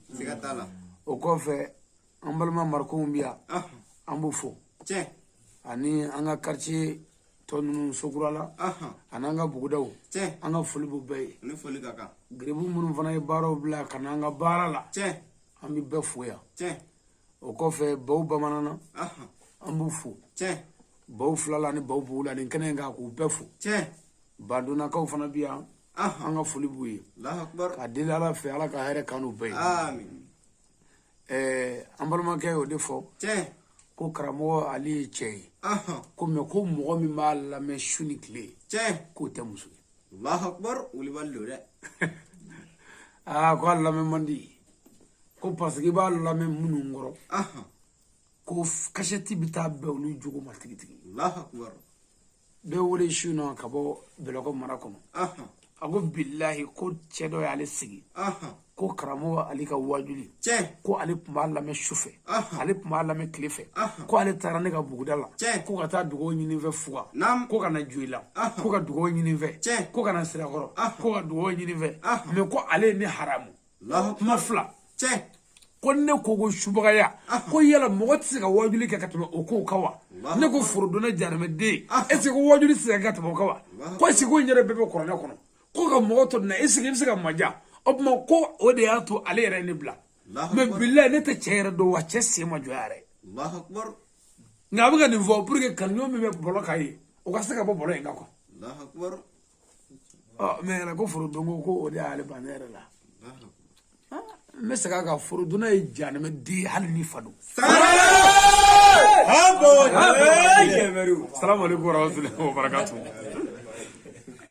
O kɔfɛ an balima Marikow bi yan, an b'u fo, ani an ka quartier tɔ ninnu sokura la, ani an ka bugudaw, an ka foli b'u bɛɛ ye. Garibu minnu fana ye baaraw bila ka na an ka baara la, an bɛ bɛɛ fo yan. O kɔfɛ baw bamanan na, an b'u fo, baw fila la ani baw bugu la, nin kɛnɛ in kan k'u bɛɛ fo. Badonnakaw fana bi yan, an ka foli b'u ye. Ka deli Ala fɛ, Ala ka hɛrɛ k'an n'u bɛɛ ye. An balimakɛ y'o de fɔ ko karamɔgɔ ale ye cɛ ye, ko mais ko mɔgɔ min b'a lamɛn su ni tile, k'o tɛ muso ye. Aa, ko a lamɛn man di, ko parce que i b'a lamɛn minnu kɔrɔ, ko kasɛti bɛ taa bɛn olu jogo ma tigitigi. Dɔ wele su na ka bɔ Bɛlɛkɔ mara kɔnɔ, a ko bilahi ko cɛ dɔ y'ale sigi, ko karamɔgɔ ale ka wajuli, ko ale tun b'a lamɛn su fɛ, ale tun b'a lamɛn tile fɛ, ko ale taara ne ka buguda la, ko ka taa dugawu ɲini fɛ Fuga, ko ka na Joyila, ko ka dugawu ɲini fɛ, ko ka na Sirakɔrɔ, ko ka dugawu ɲini fɛ, mais ko ale ye ne haramu kuma fila. Ko ne ko subagaya, ko yala mɔgɔ tɛ se ka wajuli kɛ ka tɛmɛ o kow kan wa? Ne ko forodonna jahanamɛden, est ce que ko wajuli tɛ se ka kɛ ka tɛmɛ o kan wa? Ko est ce que ko n yɛrɛ bɛɛ bɛ kuranɛ kɔnɔ, ko ka mɔgɔ to nin na, est ce que i bɛ se ka maja? O tuma ko o de y'a to ale yɛrɛ ye ne bila. Mais bilayi ne tɛ cɛ yɛrɛ dɔn wa, cɛ sen ma jɔ a yɛrɛ. Nka a bɛ ka nin fɔ pour que kanuɲɔgɔn min bɛ bɔlɔ kan ye, o ka se ka bɔ bɔlɔ in kan quoi. Ɔ mais yɛrɛ ko forodon ko o de y'ale ban ne yɛrɛ la. N bɛ segin a kan, forodonna ye jahanama den ye hali ni fa don. Abo. Yamaru. Salamu aleykum warahmatulahi wabarakatuh.